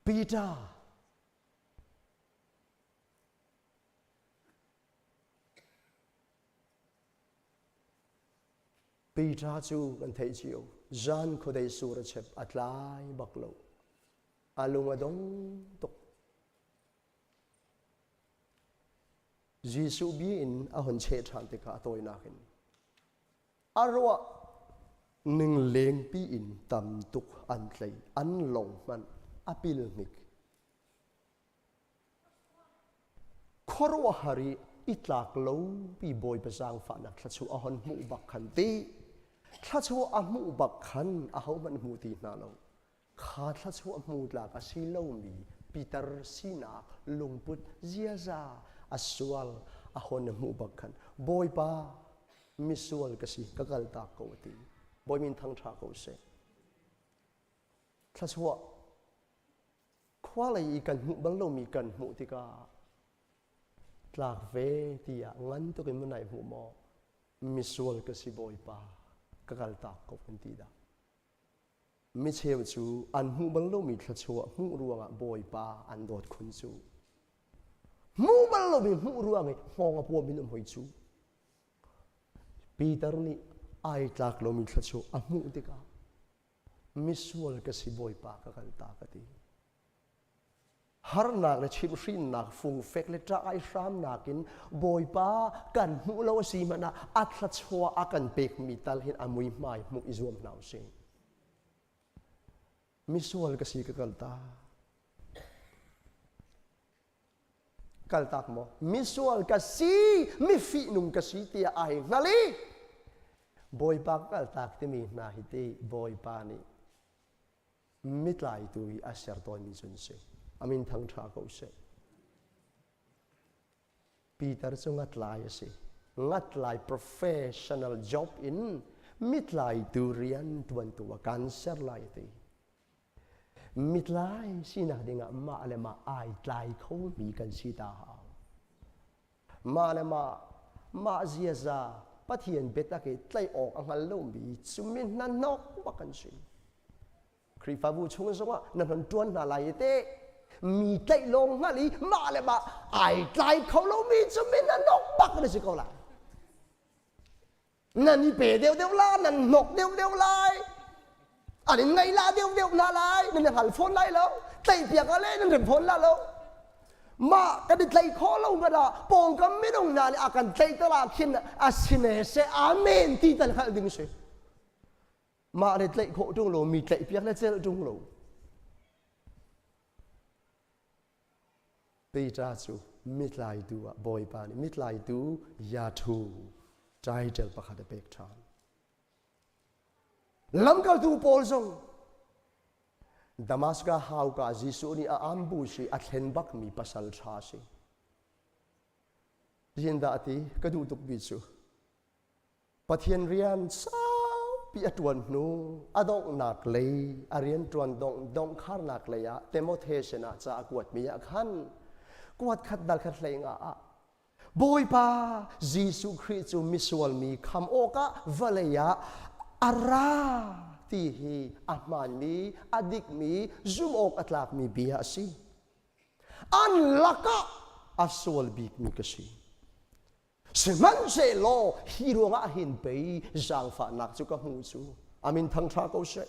Peter Peter cu kan theih cio. Zan khuadei sur a chep a tlai bak lo. A lung a dong tuk. Jesuh bi in a hun cheh ṭhan tikah a tawinak in a ruah ning lengpi in tam tuk an tlei an long hmanh a pil hnik. Khuaruahhar i i tlak lopi Bawipa zaangfahnak thluachuah a hon hmuh bak khan ti thluachuah a hmuh bak khan ahohmanh hmu ti hna lo. Kha thluachuah hmu tlak a si lomi Peter sinak lungput ziaza a sual a hon hmuh bak khan Bawipa misual ka si ka kaltak ko a ti. Bawi min thangṭha ko seh. Thluachuah Khua lei i kan hmuh bal lomi kan hmuh tikah tlak ve tiah ngan tuk in munai hmuh maw misual ka si bawipa ka kaltak ko kan ti dah micheu cu an hmuh bal lomi thluachuah hmuh ruangah bawipa an dawt khun cu. Hmu bal lomi hmuh ruang i hngawng a puam in um hoi cu. Peter nih ai tlak lomi thluachuah a hmuh tikah misual ka si Bawipa ka kal ta ka ti. Harnak le chimhhrinnak fungfek le ṭah ai hramnak in Bawipa kan hmuh lo a si hmanh ah a thluachuah a kan pekmi tal hin a muihmai hmuh i zuam hna usih. Misual ka si ka kal ta. Kaltak maw? Misual ka si, mifihnung ka si tiah ai hngal i Bawipa ka kaltak timi hna hi ti Bawipa nih mitlaitu i a ser tawnmi cu an si. Amin thangṭha ko seh. Peter cu ngatlai a si. Ngatlai professional job in mitlaitu rian tuantu a kan ser lai a ti. Mitlai sinak dingah mah le mah ai tlai khomi kan si ta hau. Mah le mah mah ziaza Pathian biatak i tlaih awk a hngal lomi cu mi hnahnawk bak kan si. Khrihfabu chung zongah na hnon ṭuan hna lai i teh mi tlaih lawng hngal i mah le mah ai tlai kho lomi cu mi hnahnawk bak na si ko lai. Nan i pe deuhdeuh la, nan hnok deuhdeuh lai. An in ngaih la deuhdeuh hna lai, nan i hngal fawn lai lo. Tlaihpiak ah le nan rem fawn la lo. Mah kan i tlaih khawh lo hmanh ah pawngkam minung hna nih a kan tlaihter ah khin a sine seh amen ti tal hngalh ding si. Mah le tlaih khawh ṭung lo, mi tlaihpiak le celh ṭung lo. Peter cu mitlaitu ah Bawipa nih mitlaitu Yathu title pakhat a pek ṭhan. Lamkaltu Paul zong Damascus hauka Jesuh nih a ambush i a thlen bakmi pasal ṭha a si. Zindah a ti ka duh tukmi cu Pathian rian saupi a ṭuan hnu a donghnak lei a rian ṭuan dongh dongkharnak lei ah Timothy sinah ca a kuatmi ah khan kuat khat dal khat hlei nga ah Bawipa Jesuh Khrih cu misual mi kham awkah vawlei ah a ra ti hi a hmaanmi a dikmi zumh awk a tlakmi bia a si. An lakah a sual bikmi ka si. Sihmanhsehlaw hi ruangah hin pei zaangfahnak cu ka hmuh cu amin thangṭha ko seh.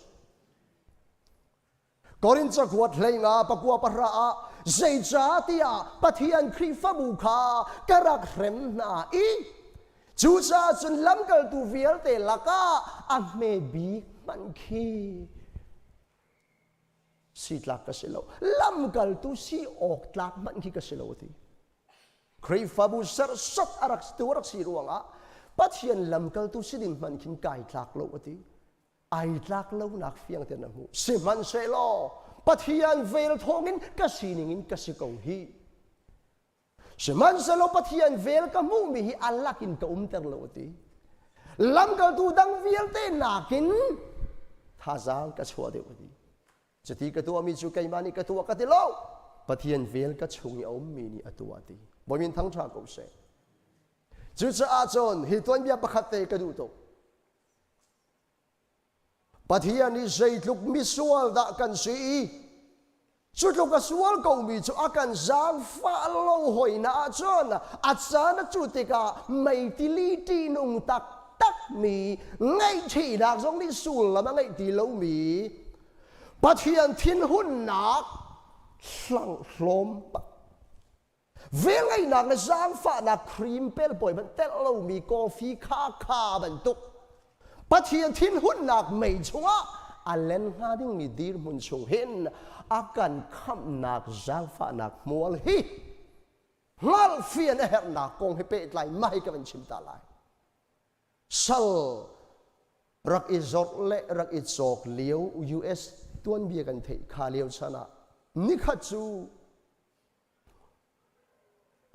Korin cakuat hleinga pakua pahra ah zeicahtiah Pathian Khrihfabu kha ka rak hrem hna i cucaah cun lamkaltu vialte lakah a hme bik hmanh khi si tlak ka si lo lamkaltu si awk tlak hmanh khi ka si lo ti Khrihfabu serhsat a rak tu rak si ruangah Pathian lamkaltu si ding hmanh khin kai tlak lo a ti. Ai tlak lonak fiang tein a hmuh. Sihmanhsehlaw Pathian vel thawngin ka sining in ka si ko hi. Sihmanhsehlaw Pathian vel ka hmuhmi hi a lakin ka umter lo a ti. Lamkaltu dang vialte nakin thazaang ka chuah deuh a ti. Cuti ka tuahmi cu keimah nih ka tuah ka ti lo. Pathian vel ka chung i a ummi nih a tuah ti. Bawi min thangṭha ko seh. Cucaah cun hi tuanbia pakhat te ka duh tuk. Pathian nih zeitluk misual dah kan si i cu tluk a sual komi cu a kan zaangfah lo hoina ahcun a caan a cu tikah meitili ṭihnung taktakmi ngaihchihnak zong nih sullam a ngeih ti lomi Pathian thinhunnak hlawm velngeihnak le zaangfahnak cream pelpawi hmanh telh lomi coffee kha kha bantuk Pathian thinhunnak mei chungah a len hnga dingmi dirhmun chung hin a kan khamhnak zaangfahnak hmual hi hngalhfian a herhnak kong he pehtlai mai ka van chim ta lai. Sal rak i zorh le rak i cawk lio US tuanbia kan theih kha lio chan ah nikhat cu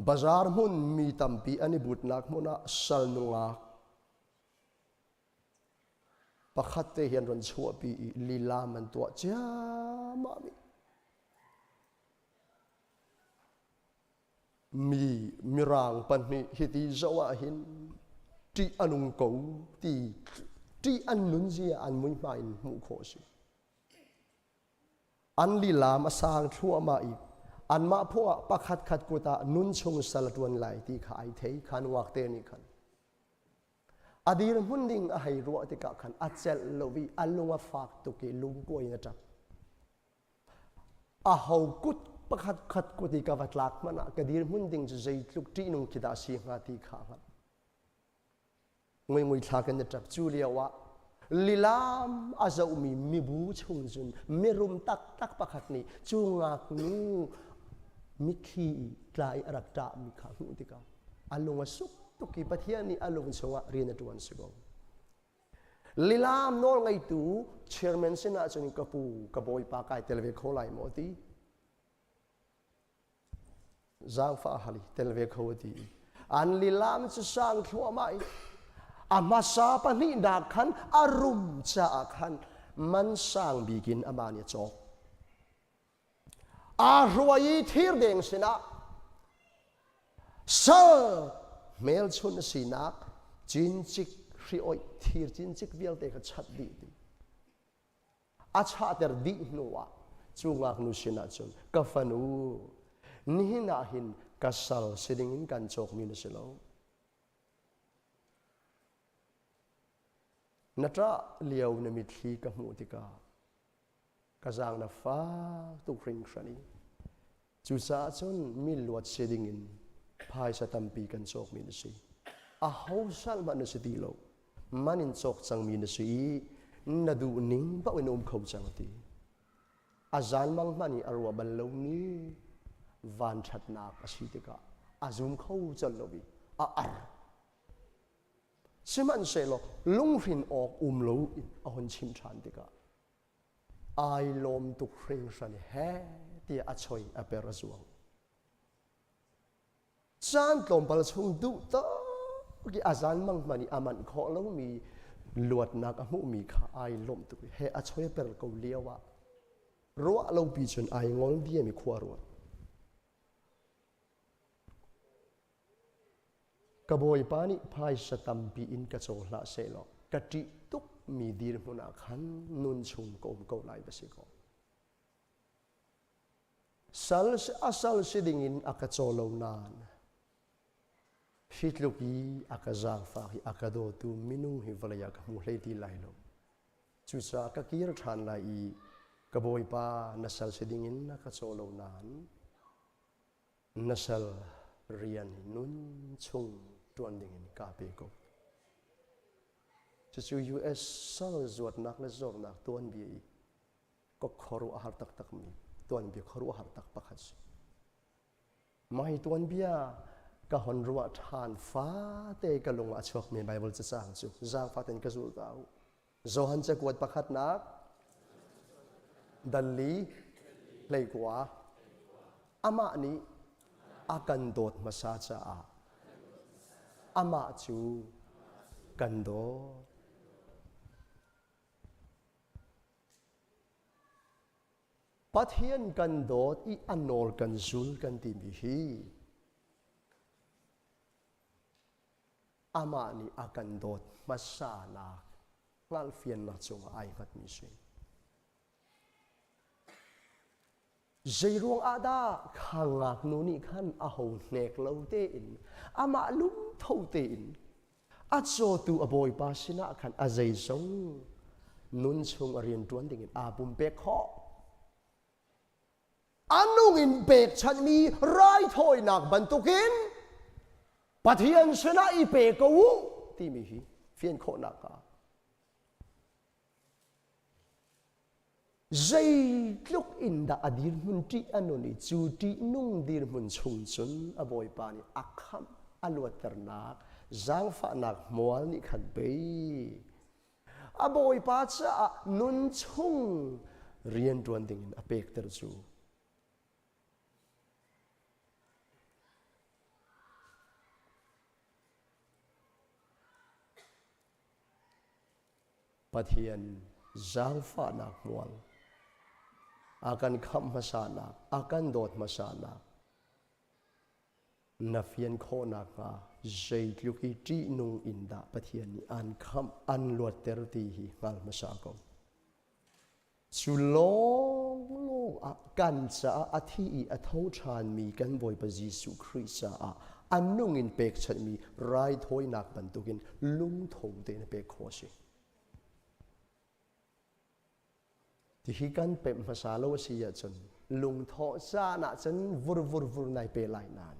bazaar hmun mi tampi an i butnak hmun ah sal nungak pakhat te hian ron chuahpi i lilam an tuah ciammam i Mi mirang pahnih hiti zoh ah hin ṭih a nung ko ti ṭih an nun zia an muihmai in hmuh khawh a si. An lilam a sang thluahmah i Anmah phung ah pakhat khat kut ah nun chung sal a ṭuan lai ti kha ai thei kha nungak te nih khan. A dirhmun ding a hei ruah tikah khan a celh lo i a lung a fak tuk i lungkuai in a ṭap. Aho kut pakhat khat kut i ka va tlak hmanh ah ka dirhmun ding cu zeitluk ṭihnung khi dah a si hnga ti kha a hngalh. Nguingui thla kan i ṭap. Cu lio ah lilam a zohmi mibu chung cun mirum taktak pakhat nih cu ngaknu mitthli i tla i a rak ṭahmi kha a hmuh tikah a lung a suk tuk i Pathian nih a lung chungah rian a ṭuan si ko. Lilam nawlngeitu chairman sinah cun ka pu ka bawipa kai tel ve kho lai maw ti. Zaangfah hal i tel ve kho a ti i an lilam cu sang thluahmah i a hmasa pahnihnak khan a rum caah khan man sang bik in amah nih a cawk. Aa hruai i thirdeng sinah sal hmelchunh a sinak cincik hri-oih thir cincik vialte kha chat dih ti. A chahter dih hnuah cu ngaknu sinah cun ka fanu nihin ah hin ka sal si dingin kan cawkmi na si lo. Na ṭah lio na mitthli ka hmuh tikah ka zaang na fak tuk hringhran i cucaah cun mi luat si dingin phaisa tampi kan cawkmi na si. Aho sal hmanh na si ti lo. Man in cawk cangmi na si i na duh ning paoh in um kho cang ti. A zanmang hmanh i a ruah bal lomi vanṭhatnak a si tikah a zum kho colh lo i a ar. Sihmanhsehlaw lunghrin awk um lo in a hun chim ṭhan tikah ai lawm tuk hringhran he tiah a choi a per a zuang. Caan tlawmpal chung duh tak i a zanmang hmanh i a manh khawh lomi luatnak a hmuhmi kha ai lawmh tuk i he a choi a per ko lio ah ruah lopi cun ai ngol diam i khua ruat. Ka bawipa nih phaisa tampi in ka caw hlah sehlaw ka ṭih tukmi dirhmun ah khan nun chung ka um ko lai va si kaw. Sal a sal si dingin a ka caw lo nain hi tluk i a ka zaangfak i a ka dawtu minung hi vawlei ah ka hmu hlei ti lai lo. Cucaah ka kir ṭhan lai i ka bawipa na sal si dingin na ka caw lo nain na sal rian nun chung ṭuan dingin kaa pe ko. Cucu US sal zuatnak le zawrnak tuanbia i ka khuaruahhar taktakmi tuanbia khuaruahhar tak pakhat si. Mah hi tuanbia ka hon ruah ṭhan fate ka lung ah a chuakmi Baibal cacang cu zaangfah tein ka zul ta u. Johan cakuat pakhatnak dal li hleikua amah nih a kan dawt hmasa caah amah cu kan dawt. Pathian kan dawt i a nawl kan zul kan timi hi amah nih a kan dawt hmasanak hngalhfiannak cungah ai hngatmi si. Zeiruang ah dah kha ngaknu nih khan a ho hnek lo tein amah lungtho tein a cawtu a bawipa sinah khan a zeizong nun chung a rianṭuan dingin aa pumpek khawh. A nung in pekchanhmi raithawinak bantukin Pathian sinah i pe ko u timi hi fian khawhnak ah Zeitluk in dah a dirhmun ṭih a nun i cu ṭihnung dirhmun chung cun a bawipa nih a khamh a luatternak zaangfahnak hmual nih khan pei a bawipa caah nun chung rianṭuan dingin a pekter cu. Pathian zaangfahnak hmual a kan khamh hmasanak, a kan dawt hmasanak na fian khawh nakhnga zeitluk i ṭihnung in dah Pathian nih an khamh, an luatter ti hi hngal hmasa ko. Cu lawnglawng ah kan caah a thi i a tho ṭhanmi kan Bawipa Jesuh Khrih caah a nung in pekchanhmi raithawinak bantukin lungtho tein pek khawh a si. Tihi kan pemh hmasa lo a si ahcun lungthawh caan ah cun vur vur vur nai pe lai nain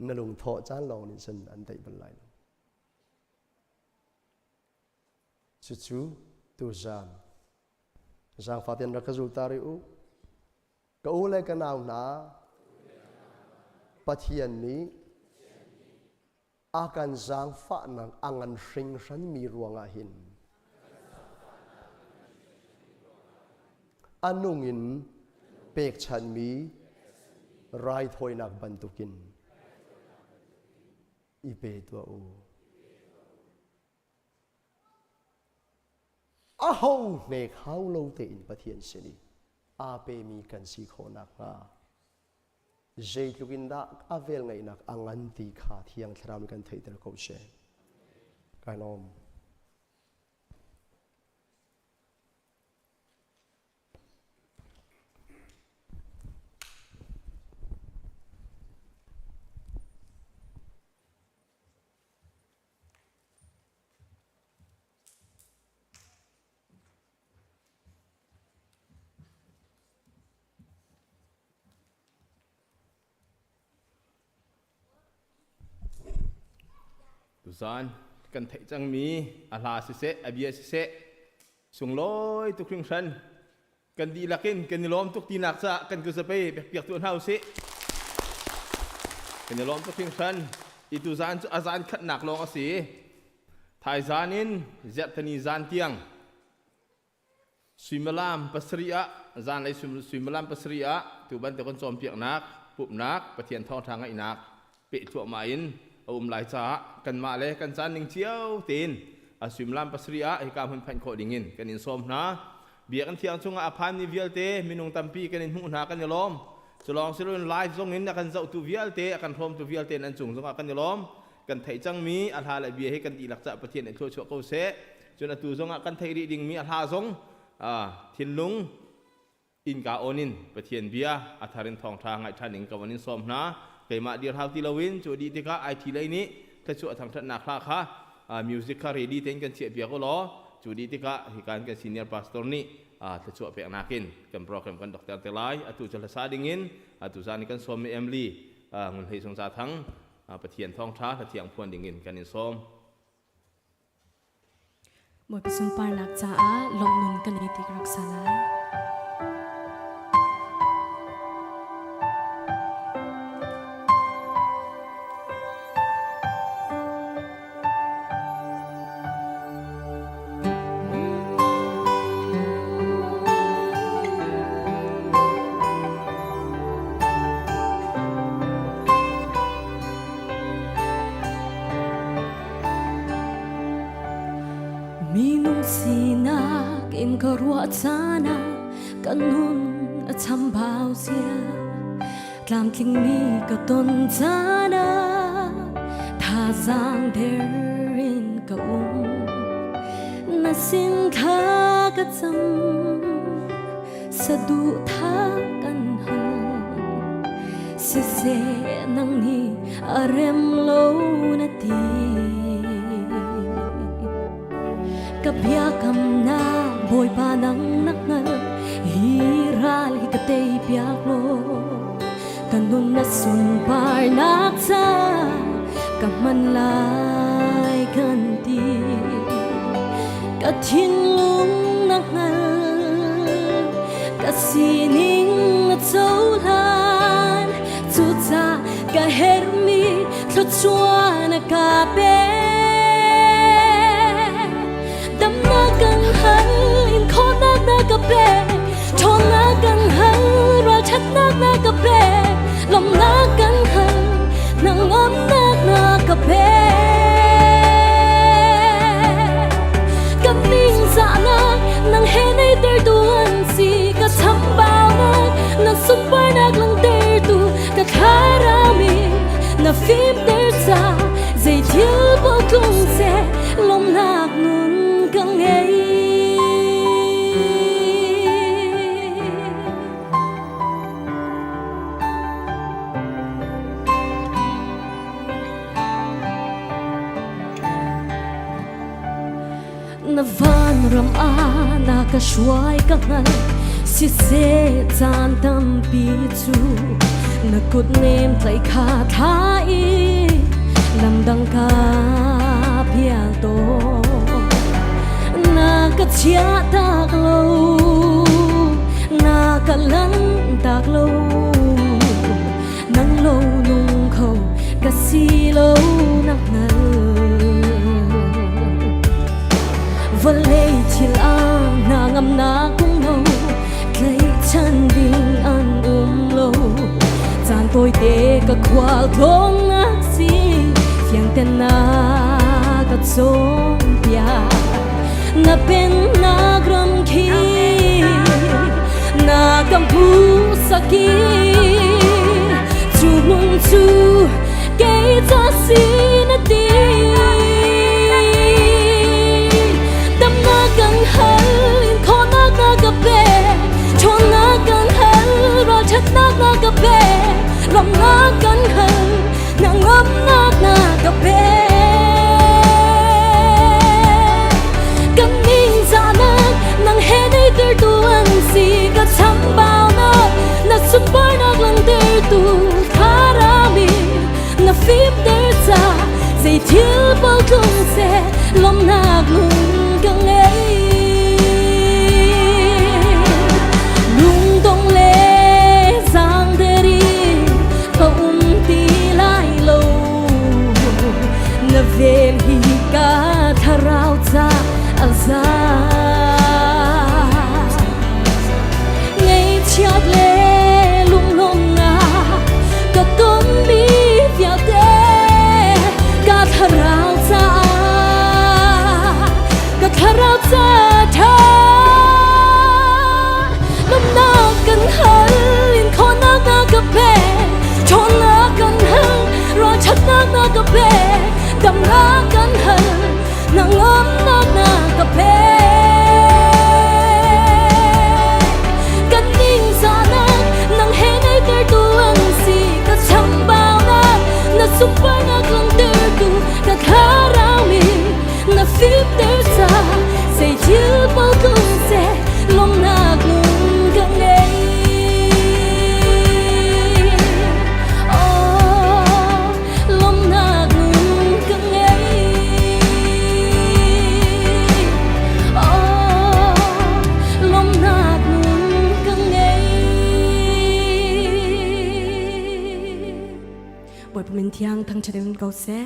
na lungthawh caan lawng nih cun an deih bal lai lo. Cucu tuzaan zaangfah tein rak ka zul ta rih u. Ka u le ka nau hna, Pathian nih a kan zaangfahnak a ngan hringhranmi ruangah hin a nung in pekchanhmi raithawinak bantukin i pe tuah u. Aho hnek hau lo tein Pathian sin i aa pemi kan si khawh nakhnga zeitluk in dah a velngeihnak a ngan ti kha Thiang Thlarau nih kan theihter ko seh. Kai lawm. Tuzaan kan theih cangmi a hla siseh, a bia siseh, sunglawi tuk hringhran kan dihlak in kan i lawm tuk tinak caah kan kuzapei pekpiak tuah hna usih. Kan i lawm tuk hringhran. I tuzaan cu a zaan khatnak lawng a si. Thaizaan in zerhtani zaan tiang suimilam pasarih ah zanlei suimilam pasarih ah tu bantuk kan cawnpiaknak pumhnak Pathian thawngṭha ngaihnak peh thluahmah in a um lai caah kanmah le kan caan ning cio tein a suimilam pasarih ah hika hmun phanh khawh dingin kan in sawm hna. Biakinn thiang chungah a phanmi vialte minung tampi kan in hmuh hna kan i lawm. Culawng siloin live zong in a kan zohtu vialte a kan hrawmtu vialte nan cung zongah kan i lawm. Kan theih cangmi a hla le bia hi kan dihlak caah Pathian nih thluachuah ko seh. Cun atu zongah kan theih rih dingmi a hla zong thinlung innka on in Pathian bia a thar in thawngṭha ngaih ṭhan ding ka von in sawm hna. Keimah dir hau ti loin cu dih tikah IT lei nih thluachuah thangṭhatnak hla kha music kha ready tein kan chiahpiak u law cu dih tikah hikan kan senior pastor nih thluachuah peknak in kan program kan dokter te lai. Atu cu hlasa dingin atu zan i kan sawmmi Emily Ngun Hlei Sung Ca Thang Pathian thawngṭha hlathiang phuan dingin kan in sawm. Bawipa sunparnak caah lawmhnun kan ei ti ka rak sa lai. Minung sinak in ka ruah caan ah ka nun a chambau zia tlamtlingmi ka ton caan ah thazaang der in ka um na sin thla ka cam saduhthah kan hal siseh nang nih a rem lo na ti ka biakamnak bawipa nang na hngal hi ral hi ka tei piak law ka nun na sunparnak ca ka hman lai kan ti ka thinlung na hngal ka sining na cohlan cucaah ka herhmi thluachuah na ka pek damnak kan hal in khawhnak na ka pek ṭhawnnak kan hal ralṭhatnak na ka pek lawmhnak kan hal hnangamnak na ka pek Ka ningzahnak nang he neitertu an si ka chambaunak na sunparnak langhtertu ka thlarami na fimter ca zei thil paoh tlung seh lawmhnak nun ka ngei. Na vanram ah na ka hruai ka hngal siseh caan tampi cu na kut nem tlaih kha thla i lamdang ka pial tawn na ka chiah tak lo na ka lan tak lo nang lo nung kho ka si lo na hngal Vawlei thil ah hna ngamnak um lo tlaihchan ding an um lo caan tawite ka khual tlawnnak si fiangten na ka cawnpiak na pennak ram khi na kan phusak i cu hmun cu kei ca si na ti Damnak kan hal in khawhnak na ka pe ṭhawnnak kan hal ralṭhatnak na ka pe lawmhnak kan hal hnangamnak na ka pe Kan ningzahnak nang he deitertu an si ka chambaunak na sunparnak langhtertu tharami na fimter ca zei thil paoh tlung seh lawmhnak lung ka ngei lungdong le zaangder in ka um ti lai lo na vel hi ka thlarau ca a za Ngaihchiat le lunglawmhnak ka tonmi vialte ka thlarau caah ka thlarau ca ṭha Lawmhnak kan hal in khawhnak na ka pe ṭhawnnak kan hal ralṭhatnak na ka pe damnak kan hal na ngamnak na ka pe Kan ningzahnak nang he neitertu an si ka chambaunak na sunparnak langhtertu ka thlarau in na fimter ca zei thil paoh tlung seh lawmhnak lung ka ngei Oh lawmhnak lung ka ngei Oh lawmhnak lung ka ngei Bawipa min thiang thangṭhat in ko seh.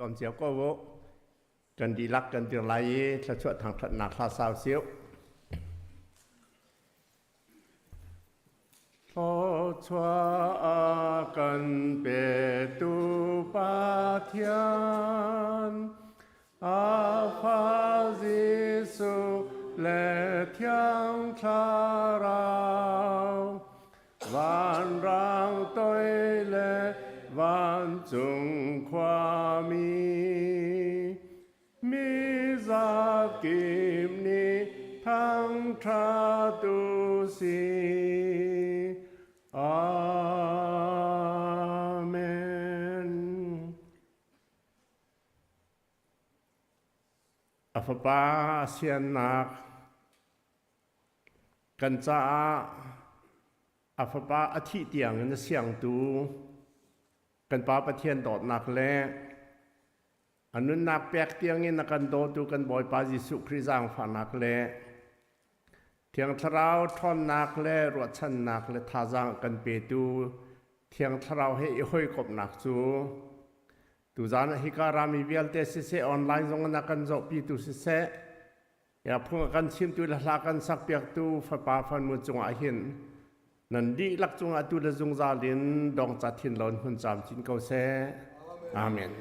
Tom cio ko u. Kan dihlak kan dir lai i thluachuah thangṭhatnak hla sau siu. Thluachuah a kan petu Pathian, a Fa Jesuh le Thiang Thlarau, vanrang toi le vancung khuami, Mi zakip nih thangṭhat u sih. Amen. A fapa siannak kan caah a fapa a thih tiangin a siangtu kan Pa Pathian dawtnak le A nunnak pek tiangin a kan dawtu kan Bawipa Jesuh Khrih zaangfahnak le Thiang Thlarau ṭhawnnak le ruahchannak le thazaang a kan petu Thiang Thlarau he i hawikomhnak cu tuzaan ah hika rami vialte siseh online zong in a kan zohpitu siseh ya phung a kan chimtu le hla kan sakpiaktu fapa fanu cungah hin nan dihlak cungah tu le zungzal in dongca thin lon hun camcin ko seh. Amen.